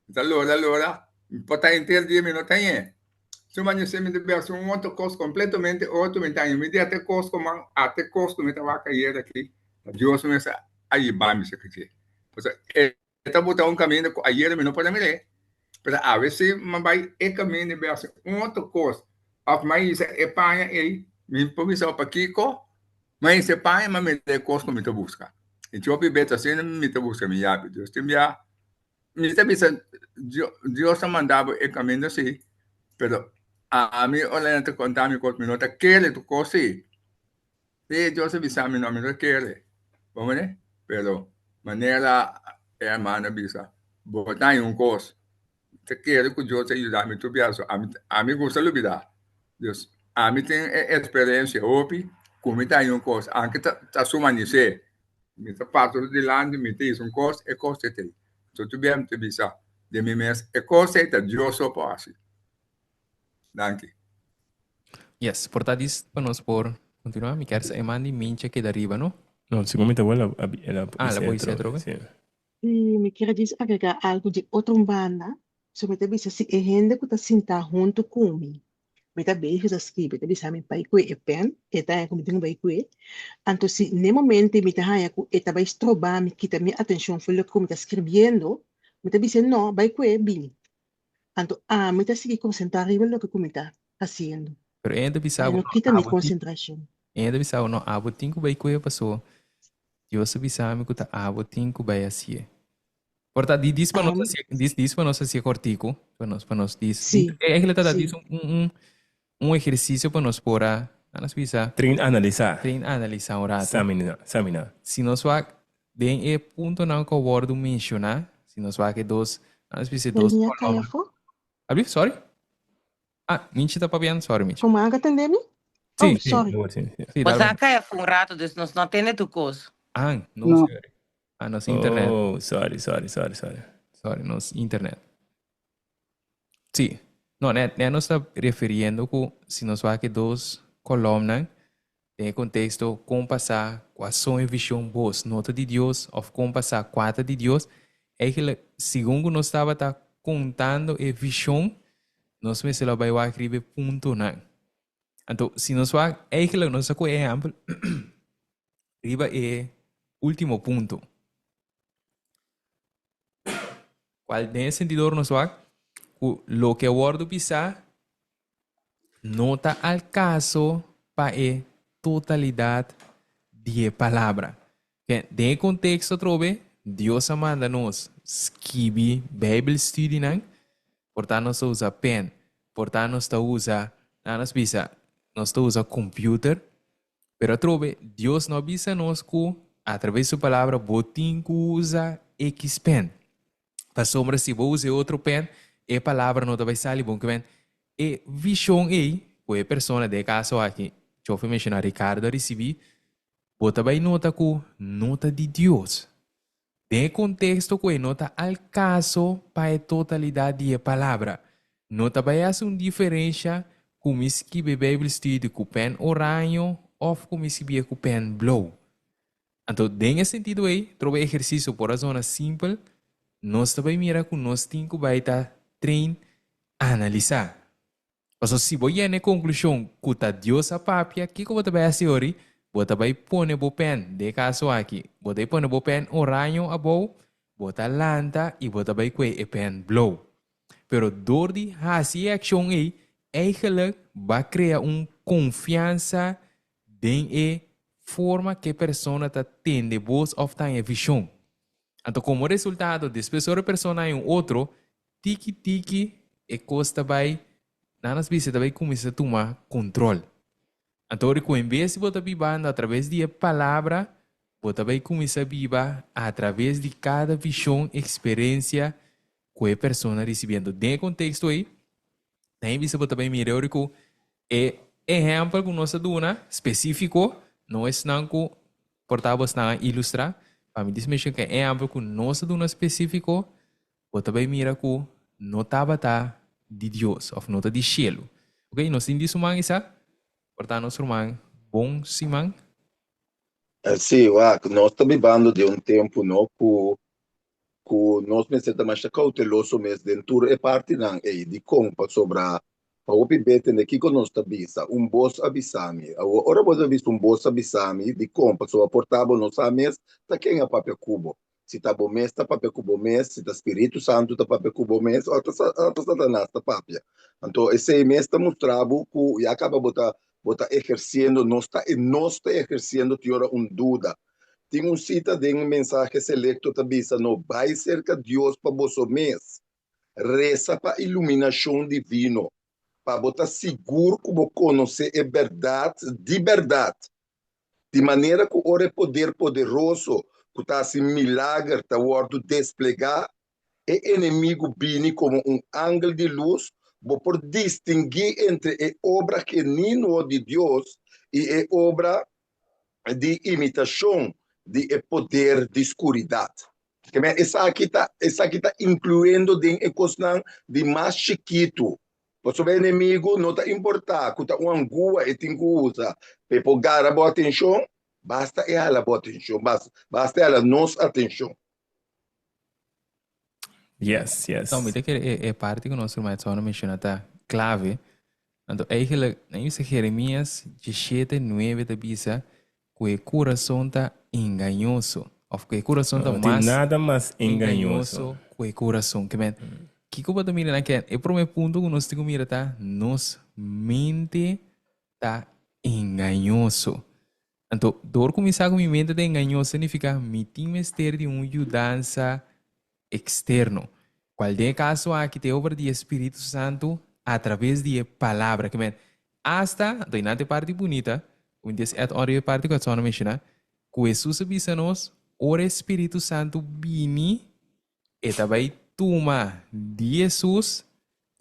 Mi ta lora lora, mi por ta henter dia mi no ta hañ'e. Su manera mi ta bes un otro kos kompletamente otro, mi ta haña mi di ate kos ku man ate kos ku mi ta wak ayer aki, ta Dios mes a yiba mi seki dje. Pasobra e ta buta un kaminda ku ayer mi no por a mir'é, pero awe si mi bai e kaminda i bes un otro kos, òf mi a hisa e paña ei, mi por bisa pakiko mi a hisa e paña, mi a mira e kos ku mi ta buska. I hopi bes asina mi ta buska mi yabi. Dios tin bia Mi ta bisa, Dios a manda bo e kaminda si, pero ami ora nan ta konta mi kos, mi no ta kere tur kos si. Si Dios a bisa mi, no, mi no ta kere. Bo mira? Pero manera e hermano a bisa, bo ta haña un kos, mi ta kere ku Dios a yuda mi tur biaha, so ami, ami gusta lubida. Dios, ami tin e eksperensia hopi ku mi ta haña un kos, anke ta, ta sumanisé. Mi ta pasa su dilanti, mi ta hisa un kos, e kos ta tei. Anto tur bia mi ta bisa den mi mes, e kos ei ta Dios so por hasi. Danki. Yes, por ta dis pa nos por continua. Mi kier sa e man di Mincha keda riba, no? No, segun mi ta wou el a el a Ah, el a bis'é por bis'é atrobe, atrobe? sí. Sí, mi kier djis agregá algu di otro un banda. So mi ta bisa si e hende ku ta sintá huntu ku mi. Mi ta bezig ta skibi, ta bisa mi bai kue e pen, e ta haña ku mi tin ku bai kue. Anto si n'e momento mi ta haña ku e ta bai stroba mi, kita mi atenshon for loke ku mi ta skirbiendo, mi ta bis'é no, bai kue, bini. Anto ami ta sigui konsentrá riba loke ku mi ta hasiendo. Pero e ta bisa Pa e bo no no kita mi abo tin, konsentrashon. e ta bisa bo no abo tin ku bai kue paso Dios a bisa mi ku ta abo tin ku bai hasié. Por ta di dis pa nos Am, hasié, dis dis pa nos hasié kortiku, pa nos pa nos dis. sí, Eigenlijk ta dis sí. un un un un ehersisio pa nos por a, nos bisa, Train analisá. train analisá un rato. Saminá, saminá. Si nos wak den e puntonan ku a wòrdu menshoná, si nos wak e dos, nos bisa e dos Bel mi a kai kolòmnan. afó? Abri, sorry. Ah, Michi ta papiando, sorry Michi. Como a tende mi? Sí, Oh, Sí, sorry. awor sí, sí. sí, Bo dale. sa kai afó un rato, dus nos no tende tu kos. Ah, no, No. sorry. Ah, nos internet. Oh, sorry, sorry, sorry, sorry. Sorry, nos internet. Sí. No, net, net nos ta refiriendo ku si nos wak e dos kolomnan den e konteksto kon pasá kua son e vishon bos no ta di Dios òf kon pasá kua ta di Dios, eigenlijk segun ku nos tabata kontando e vishon nos mester lo bai wak riba e puntonan. Anto si nos wak eigenlijk nos ta ku e ehèmpel riba e último punto. Kual den e sentido nos wak ku loke a wòrdu bisá no ta al kaso pa e totalidat di e palabra. Ke den e konteksto atrobe, Dios a manda nos skibi Bijbelstudienan, por ta nos ta usa pen, por ta nos ta usa, nan nos bisa, nos ta usa computer, pero atrobe Dios no a bisa nos ku atraves di su palabra bo tin ku usa X pen. Pasobra si bo usa e otro pen, e palabra no ta bai sali bon. Kimen e vishon ei ku e persona, den e kaso aki, Joffrey menshoná Ricardo a risibí, bo ta bai nota ku no ta di Dios. Den e konteksto ku e no ta al kaso pa e totalidat di e palabra. No ta bai hasi un diferensha ku mi skibi e Bijbelstudie ku pen oraño òf ku mi skibié ku pen blou. Anto den e sentido ei, troba e ehersisio por a zona simpel, nos ta bai mira ku nos tin ku bai ta train analisá. Pasobra si bo yena e konklushon ku ta Dios a papia, kiko bo ta bai hasi ori? Bo ta bai pone bo pen, den e kaso aki, bo ta bai pone bo pen oraño abou, bo ta lanta i bo ta bai kue e pen blou. Pero dor di hasi e akshon ei, eigenlijk bo a krea un konfiansa den e forma ku e persona ta tende bos òf ta haña vishon. Anto komo resultado, despues ora e persona haña un otro, tiki tiki e kos ta bai, nan nos bisa, ta bai kuminsá tuma kontrol. Anto ora ku en bes di bo ta bibando atraves di e palabra, bo ta bai kuminsá biba atraves di kada vishon, eksperensia ku e persona risibiendo. Den e konteksto ei, nan e bisa bo ta bai mira ora ku e ehèmpel ku nos a duna spesífiko, no esnan ku por ta bosnan a ilustrá, pa mi dis menshon ku e ehèmpel ku nos a duna spesífiko, bo ta bai mira ku no tabata di Dios òf no ta di shelu. Oke, nos tin di su man Isaac? Por ta nos ruman bon siman. Sí, wak, nos ta bibando den un tempu no ku ku nos mester ta masha kouteloso mes den tur e partinan ei. Dikon? Pasobra pa hopi be tende kiko nos ta bisa. Un bos a bisa mi. Awor, ora bo ta bisa un bos a bisa mi, dikon? Pasobra por ta bo no sa mes ta ken a papia ku bo. Si ta bo mes ta papia ku bo mes, si ta spiritu santu ta papia ku bo mes, òf ta Satanas ta papia. Anto esei mes ta mustra bo ku ya kaba bo ta bo ta ehersiendo, nos ta nos ta ehersiendo tin ora un duda. Tin un sita den Mensahe Selecto ta bisa, No bai serka Dios pa boso mes. Resa pa iluminashon divino, pa bo ta sigur ku bo konosé e bèrdat di bèrdat, di manera ku ora e poder poderoso ku ta hasi milager ta wòrdu desplegá, e enemigu bini komo un angel di lus, bo por distinguí entre e obra genuino di Dios i e obra di imitashon di e poder di skuridat. Esaki ta esaki ta inkluyendo den e kosnan di mas chikitu. Pasobra e enemigu no ta importá ku ta un angua e tin ku usa pa e por gara bo atenshon, basta e hala bo atenshon, basta e hala nos atenshon. Yes, yes. No, mi ta kere e, e parti ku nos ruman Edson a menshona ta klave. Anto eigenlijk, nan bisa Jeremias 17, 9 ta bisa ku e kurason ta engañoso. Of ku e kurason ta No tin mas nada mas engañoso. engañoso ku e kurason. Ke men, kiko bo ta mira nan ke e promé punto ku nos tin ku mira ta nos mente ta engañoso. Anto, dor ku mi sa ku mi mente ta engañoso significa mi tin mester di un yudansa eksterno, kual den e kaso aki ta e obra di e Spiritu Santu atraves di e Palabra. Ke men, asta, anto i nan ta e parti bunita, ku mi ta es add on riba e parti ku Edson a menshoná, ku Hesus a bisa nos, ora e Spiritu Santu bini, e ta bai tuma di Hesus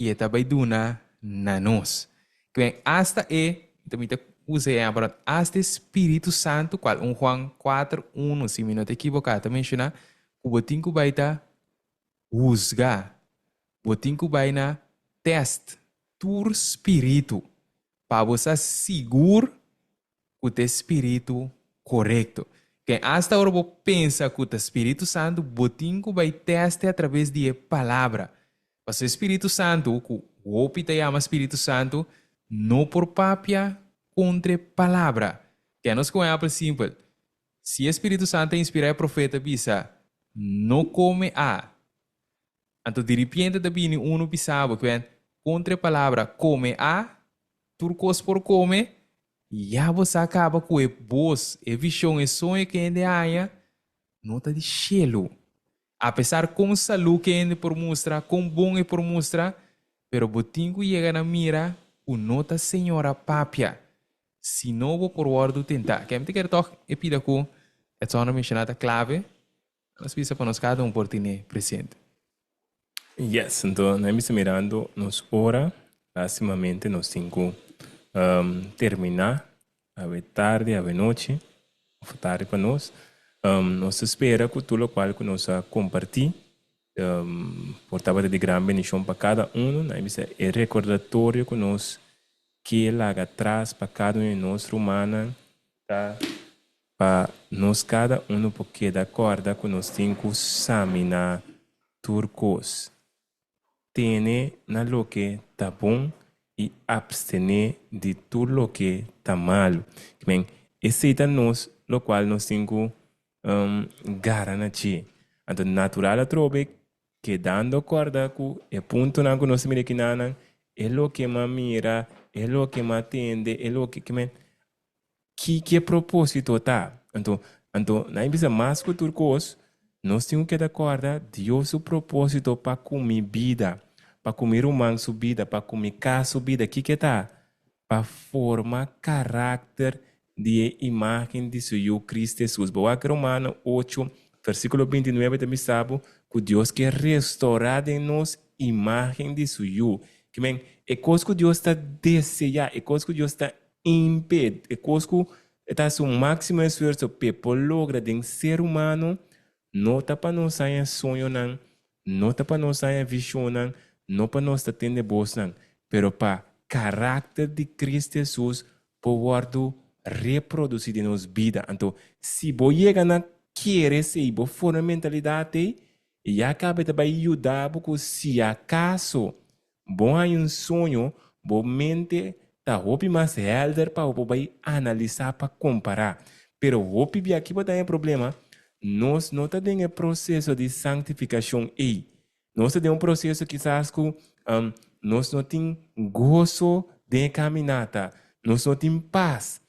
i e ta bai duna na nos. Ke men, asta e, mi ta usa e ehèmpel, asta e Spiritu Santu, kual un Juan 4, 1, si mi no ta ekiboká, ta menshoná, ku bo tin ku bai ta husga, bo tin ku bai na tèst tur spiritu pa bo sa sigur ku ta e spiritu korekto. Ken asta ora bo pensa ku ta Spiritu Santu, bo tin ku bai tèst atraves di e Palabra. Pasobra e Spiritu Santu, ku hopi ta yama Spiritu Santu, no por papia kontra e Palabra. Ken nos ku un ehèmpel simpel. Si e Spiritu Santu a inspirá e profeta bisa, No kome a. Anto diripiente ta bini unu bisa bo, kwen, kontra e palabra kome a, tur kos por kome, ya bo sa kaba ku e bos, e vishon, e soño ku hende haña, no ta di shelu. Apesar kon salú ku hende por mustra, kon bon e por mustra, pero bo tin ku yega na mira ku no ta Señor a papia. Si no bo por wòrdu tentá. Kèm ta kere tòg e pida ku Edson a menshoná ta klave? Nos bisa pa nos kada un por tene presente. Yes, anto nan bisa mirando nos ora, lastimamente nos tin ku terminá awe tardi, awe nochi, òf tardi pa nos. Nos ta spera ku tur lokual ku nos a kompartí por tabata di gran bendishon pa kada unu. Nan bisa e rekordatorio ku nos ke laga tras pa kada un di nos rumannan ta pa nos kada unu por keda kòrda ku nos tin ku saminá tur kos, tene na loke ta bon i apstené di tur loke ta malu. Men, esei ta nos lokual nos tin ku gara na dje. Anto natural atrobe kedando kòrda ku e puntonan ku nos ta mira kinanan, e loke m'a mira, e loke m'a tende, e loke ke men Ki ki e propósito ta? Anto, anto nan a bisa mas ku tur kos, nos tin ku keda kòrda Dios su propósito pa ku mi bida, pa ku mi ruman su bida, pa ku mi kas su bida. Kiko e ta? Pa forma karakter di e imágen di su Yu, Cristo Hesus. Bo wak Romano ocho, versíkulo bintinuebe ta bisa bo ku Dios ke restourá den nos imágen di su Yu. Ke men, e kos ku Dios ta deseá, e kos ku Dios ta Imped e kos ku e ta hasi un máksimo esfuerso p'e por logra den ser humano, no ta pa nos haña soñonan, no ta pa nos haña vishonnan, no pa nos ta tende bosnan, pero pa karakter di Cristo Hesus por wòrdu reprodusí den nos bida. Anto, si bo yega na kere esei, bo forma e mentalidat ei, ya kaba e ta bai yuda bo ku si akaso Bo haña un soño, bo mente ta hopi mas helder pa bo por bai analisá pa kompará. Pero hopi bia ki bo ta haña problema, nos no ta den e proseso di sanktifikashon ei. Nos ta den un proseso kisas ku nos no tin goso den e kaminata, nos no tin pas.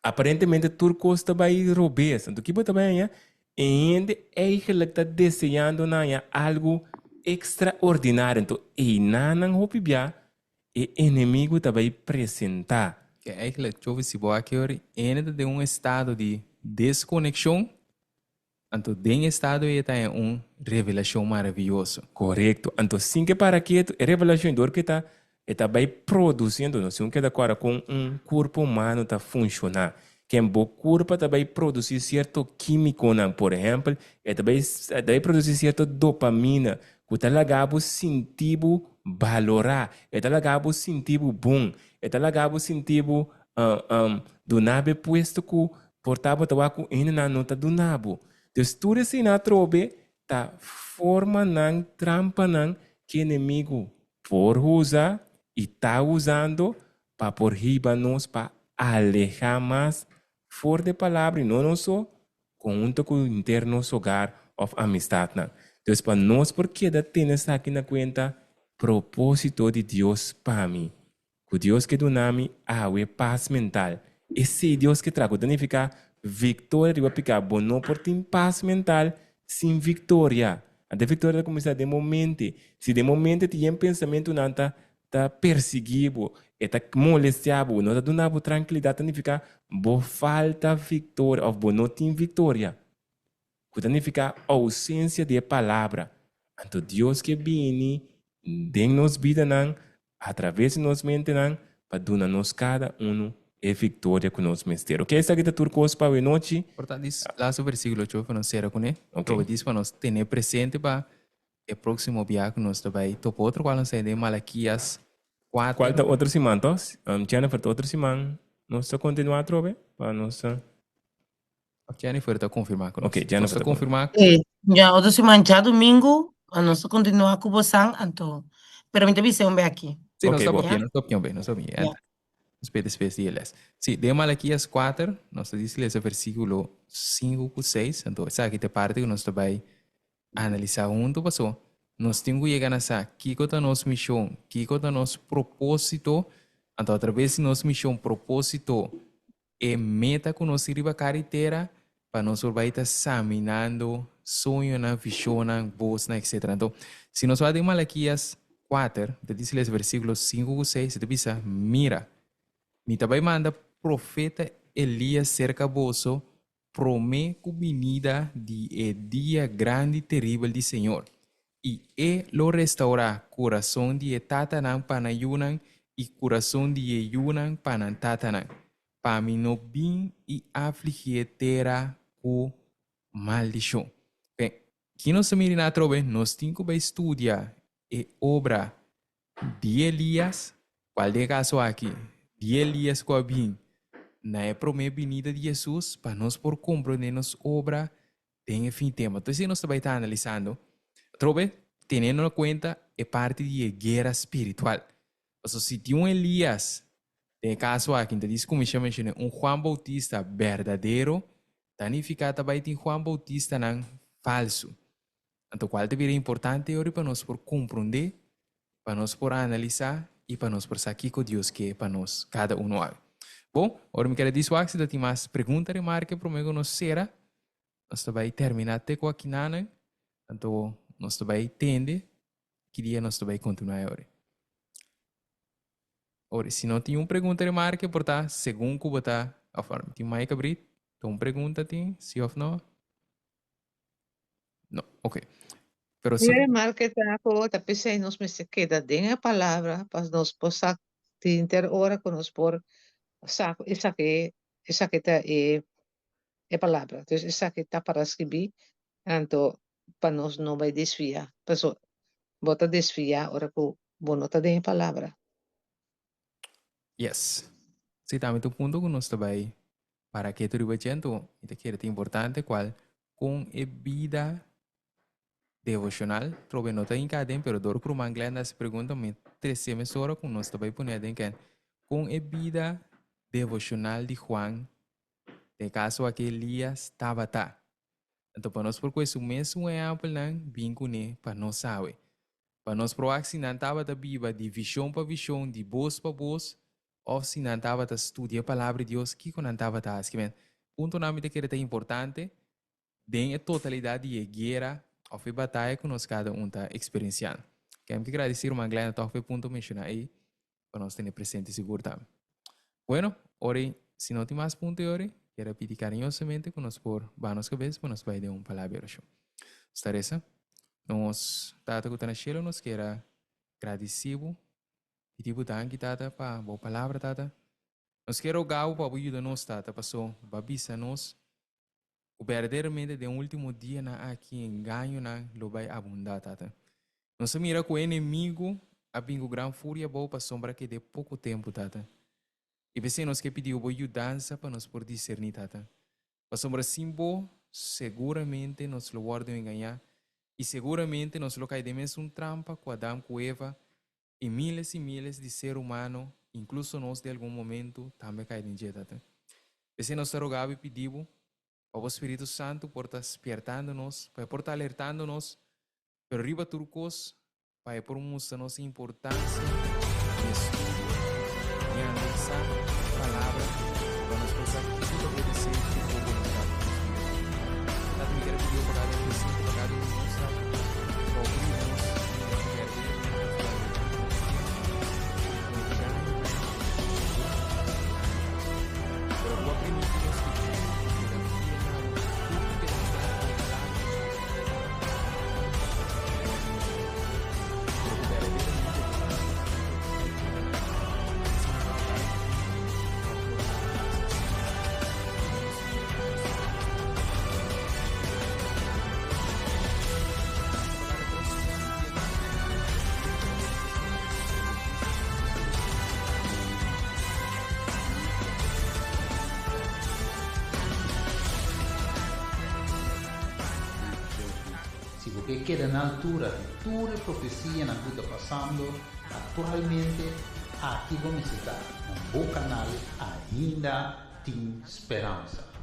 Aparentemente tur kos ta bai robes. Anto ki bo ta bai haña? E hende eigenlijk ta deseando na haña algu ekstraordinario. Anto einanan hopi bia e enemigu ta bai presentá. Ke eigenlijk Jovi si bo a kere hende ta den un estado di deskonekshon Anto den estado ei e ta haña un revelashon maravioso. Korekto. Anto sin ke para ketu, e revelashon ei dor ke ta e ta bai produsiendo, no? Si un keda kòrda kon un kurpo humano ta funshoná, ken bo kurpa ta bai produsí sierto kímikonan, por ehèmpel, e ta bai e ta bai produsí sierto dopamina ku ta laga bo sinti bo balorá, e ta laga bo sinti bo bon, e ta laga bo sinti bo duna bo e puesto ku Por ta bo ta wak ku hendenan no ta duna bo. Dus tur eseinan atrobe ta formanan, trampanan ku enemigu por usa. i ta usando pa por hiba nos pa alehá mas for di e Palabra i no nos so, konhunto ku henter nos hogar òf amistatnan. Dus pa nos por keda tene esaki na kuenta, propósito di Dios pa mi, ku Dios ke duna mi awe pas mental. Esei Dios ke traha, ku ta nifiká viktoria riba piká. Bo no por tin pas mental sin viktoria. Anto e viktoria ta kuminsá den bo mente. Si den bo mente tin yen pensamentunan ta ta persiguí bo, e ta molestiá bo, no ta duna bo trankilidat, ta nifiká bo falta viktoria òf bo no tin viktoria, ku ta nifiká ousensia di e palabra. Anto Dios ke bini den nos bidanan, atraves di nos mentenan, pa duna nos kada unu e viktoria ku nos mester. Oke, esaki ta tur kos pa awenochi. Por ta dis laatste versíkulo cho pa nos sera kuné. Oke. Dis pa nos tene presente pa E próksimo bia ku nos ta bai topa otro kual nos ta den Malakias 4. Kual ta otro siman tos? Jennifer ta otro siman nos ta kontinuá atrobe pa nos ta. Of Jennifer ta konfirmá ku nos. Ok, Jennifer ta konfirmá. Sí, ya otro siman djadumingu nos ta kontinuá ku bosan anto pero mi ta bisa un be aki. Sí, nos ta papia, nos ta papia un be, nos ta papia. Ya. Nos p'e despues di e les. Sí, den Malakias 4 nos ta dici lesa versíkulo 5 ku 6, anto esaki ta e parti ku nos ta bai Analisá huntu paso nos tin ku yega na sa kiko ta nos mishon, kiko ta nos propósito, anto atraves di nos mishon, propósito, e meta ku nos tin riba kara i tera pa nos por bai ta saminando soñonan, vishonnan, bosnan, etcetera. Anto, si nos wak den Malakias kuater, ta dici les versíkulo sinku ku seis, e ta bisa, Mira, mi ta bai manda profeta Elias serka boso promé ku binida di e dia grandi teribel di Señor, i E lo restaurá kurason di e tatanan pa nan yunan i kurason di e yunan pa nan tatanan, pa Mi no bin i afligí e tera ku maldishon. Pen, ki nos ta mira atrobe? Nos tin ku bai studia e obra Di Elías, cual den e caso aki, di Elías cu a bin na e prome binida di Jesus pa nos por comprende nos obra den e fin tempo. Entonces nos ta bay ta analisando atrobe teniendo na cuenta e parti di e guera spiritual. Pasobra si tin un Elías, den e caso aki, ta dici cu mi menciona un Juan Bautista berdadero, ta nifica ta bay tin Juan Bautistanan falso. Anto kual ta bira importante ora pa nos por komprondé, pa nos por analisá i pa nos por sa kiko Dios ke pa nos kada uno awe. Bon, ora mi kere dis wak si ta tin mas pregunta, remarke promé ku nos sera. Nos ta bai terminá te ku akinanan, anto nos ta bai tende ki dia nos ta bai kontinuá e ora. Ora, si no tin un pregunta, remarke, por ta segun ku bo ta, òf mi tin mic abrí, ta un pregunta tin, si òf no? No, ok. Pero si. Remarke ta ku ta p'esei nos mester keda den e palabra pa nos por sa tin ter ora ku nos por sa ku esaki esaki ta e e palabra. Dus esaki ta para skibí anto pa nos no bai desviá. Paso bo ta desviá ora ku bo no ta den e palabra. Yes. Si tambe ta un punto ku nos ta bai Para ke tur riba dje anto mi ta kere ta importante kual kon e bida devoshonal trobe no ta hinka aden pero dor ku ruman Glenda hasi pregunta mi trese mesora ku nos ta bai pone aden ken kon e bida devoshonal di Juan den e kaso aki Elias tabata. Anto pa nos por kohe su mesun ehèmpelnan bin kuné pa nos awe. Pa nos por wak si nan tabata biba di vishon pa vishon, di bos pa bos, Òf si nan tabata studia e Palabra di Dios, kiko nan tabata hasi? Kimen puntonan mi ta kere ta importante den e totalidat di e guera òf e bataya ku nos kada un ta eksperensiando. Ke mi ke gradisí ruman Glenda tòg pa e punto menshoná ei pa nos tene presente sigur tambe. Bueno, ora ei, si no tin mas punto e ora ei, kier a pidi kariñosamente ku nos por baha nos kabes pa nos bai den un palabra di orashon. Nos ta resa, Nos Tata ku ta na shelu, nos kier a gradisí bo Pidi bo danki, Tata, pa bo palabra, Tata. Nos ke roga bo pa bo yuda nos, Tata, paso bo a bisa nos ku berdaderamente den ultimo dianan aki engañonan lo bai abundá, Tata. Nos a mira ku e enemigu a bin ku gran furia abou pasobra kede poko tempu, Tata. I p'esei nos ke pidi bo yudansa pa nos por diserní, Tata. Pasobra sin bo, seguramente nos lo wòrdu engañá i seguramente nos lo kai den mesun trampa ku Adam ku Eva. I miles i miles di ser humano, inkluso nos den algun momentu, tambe a kai den dje, Tata. P'esei nos ta roga bo i pidi bo pa bo Spiritu Santu por ta spiertando nos, pa e por ta alertando nos, pero riba tur kos, pa e por mustra nos e importansia di e studio, di analisá e Palabra, pa nos por sa kiko ta bo deseo i kiko ta bo boluntat pa nos bida. Tata, mi kier a pidi bo pa kada un presente, pa kada un di nos, Tata, pa bo por yuda nos mira ku berdaderamente nos ta bibando den un tempu ku engañonan ta grandi. Pero bo a primiti nos ku tur ku keda fiel na bo, tur ku keda fèrm den e Palabra, Si bo ke keda na altura di tur e profesianan ku ta pasando aktualmente, aki bo mester ta na bo kanal Ainda Tin Speransa.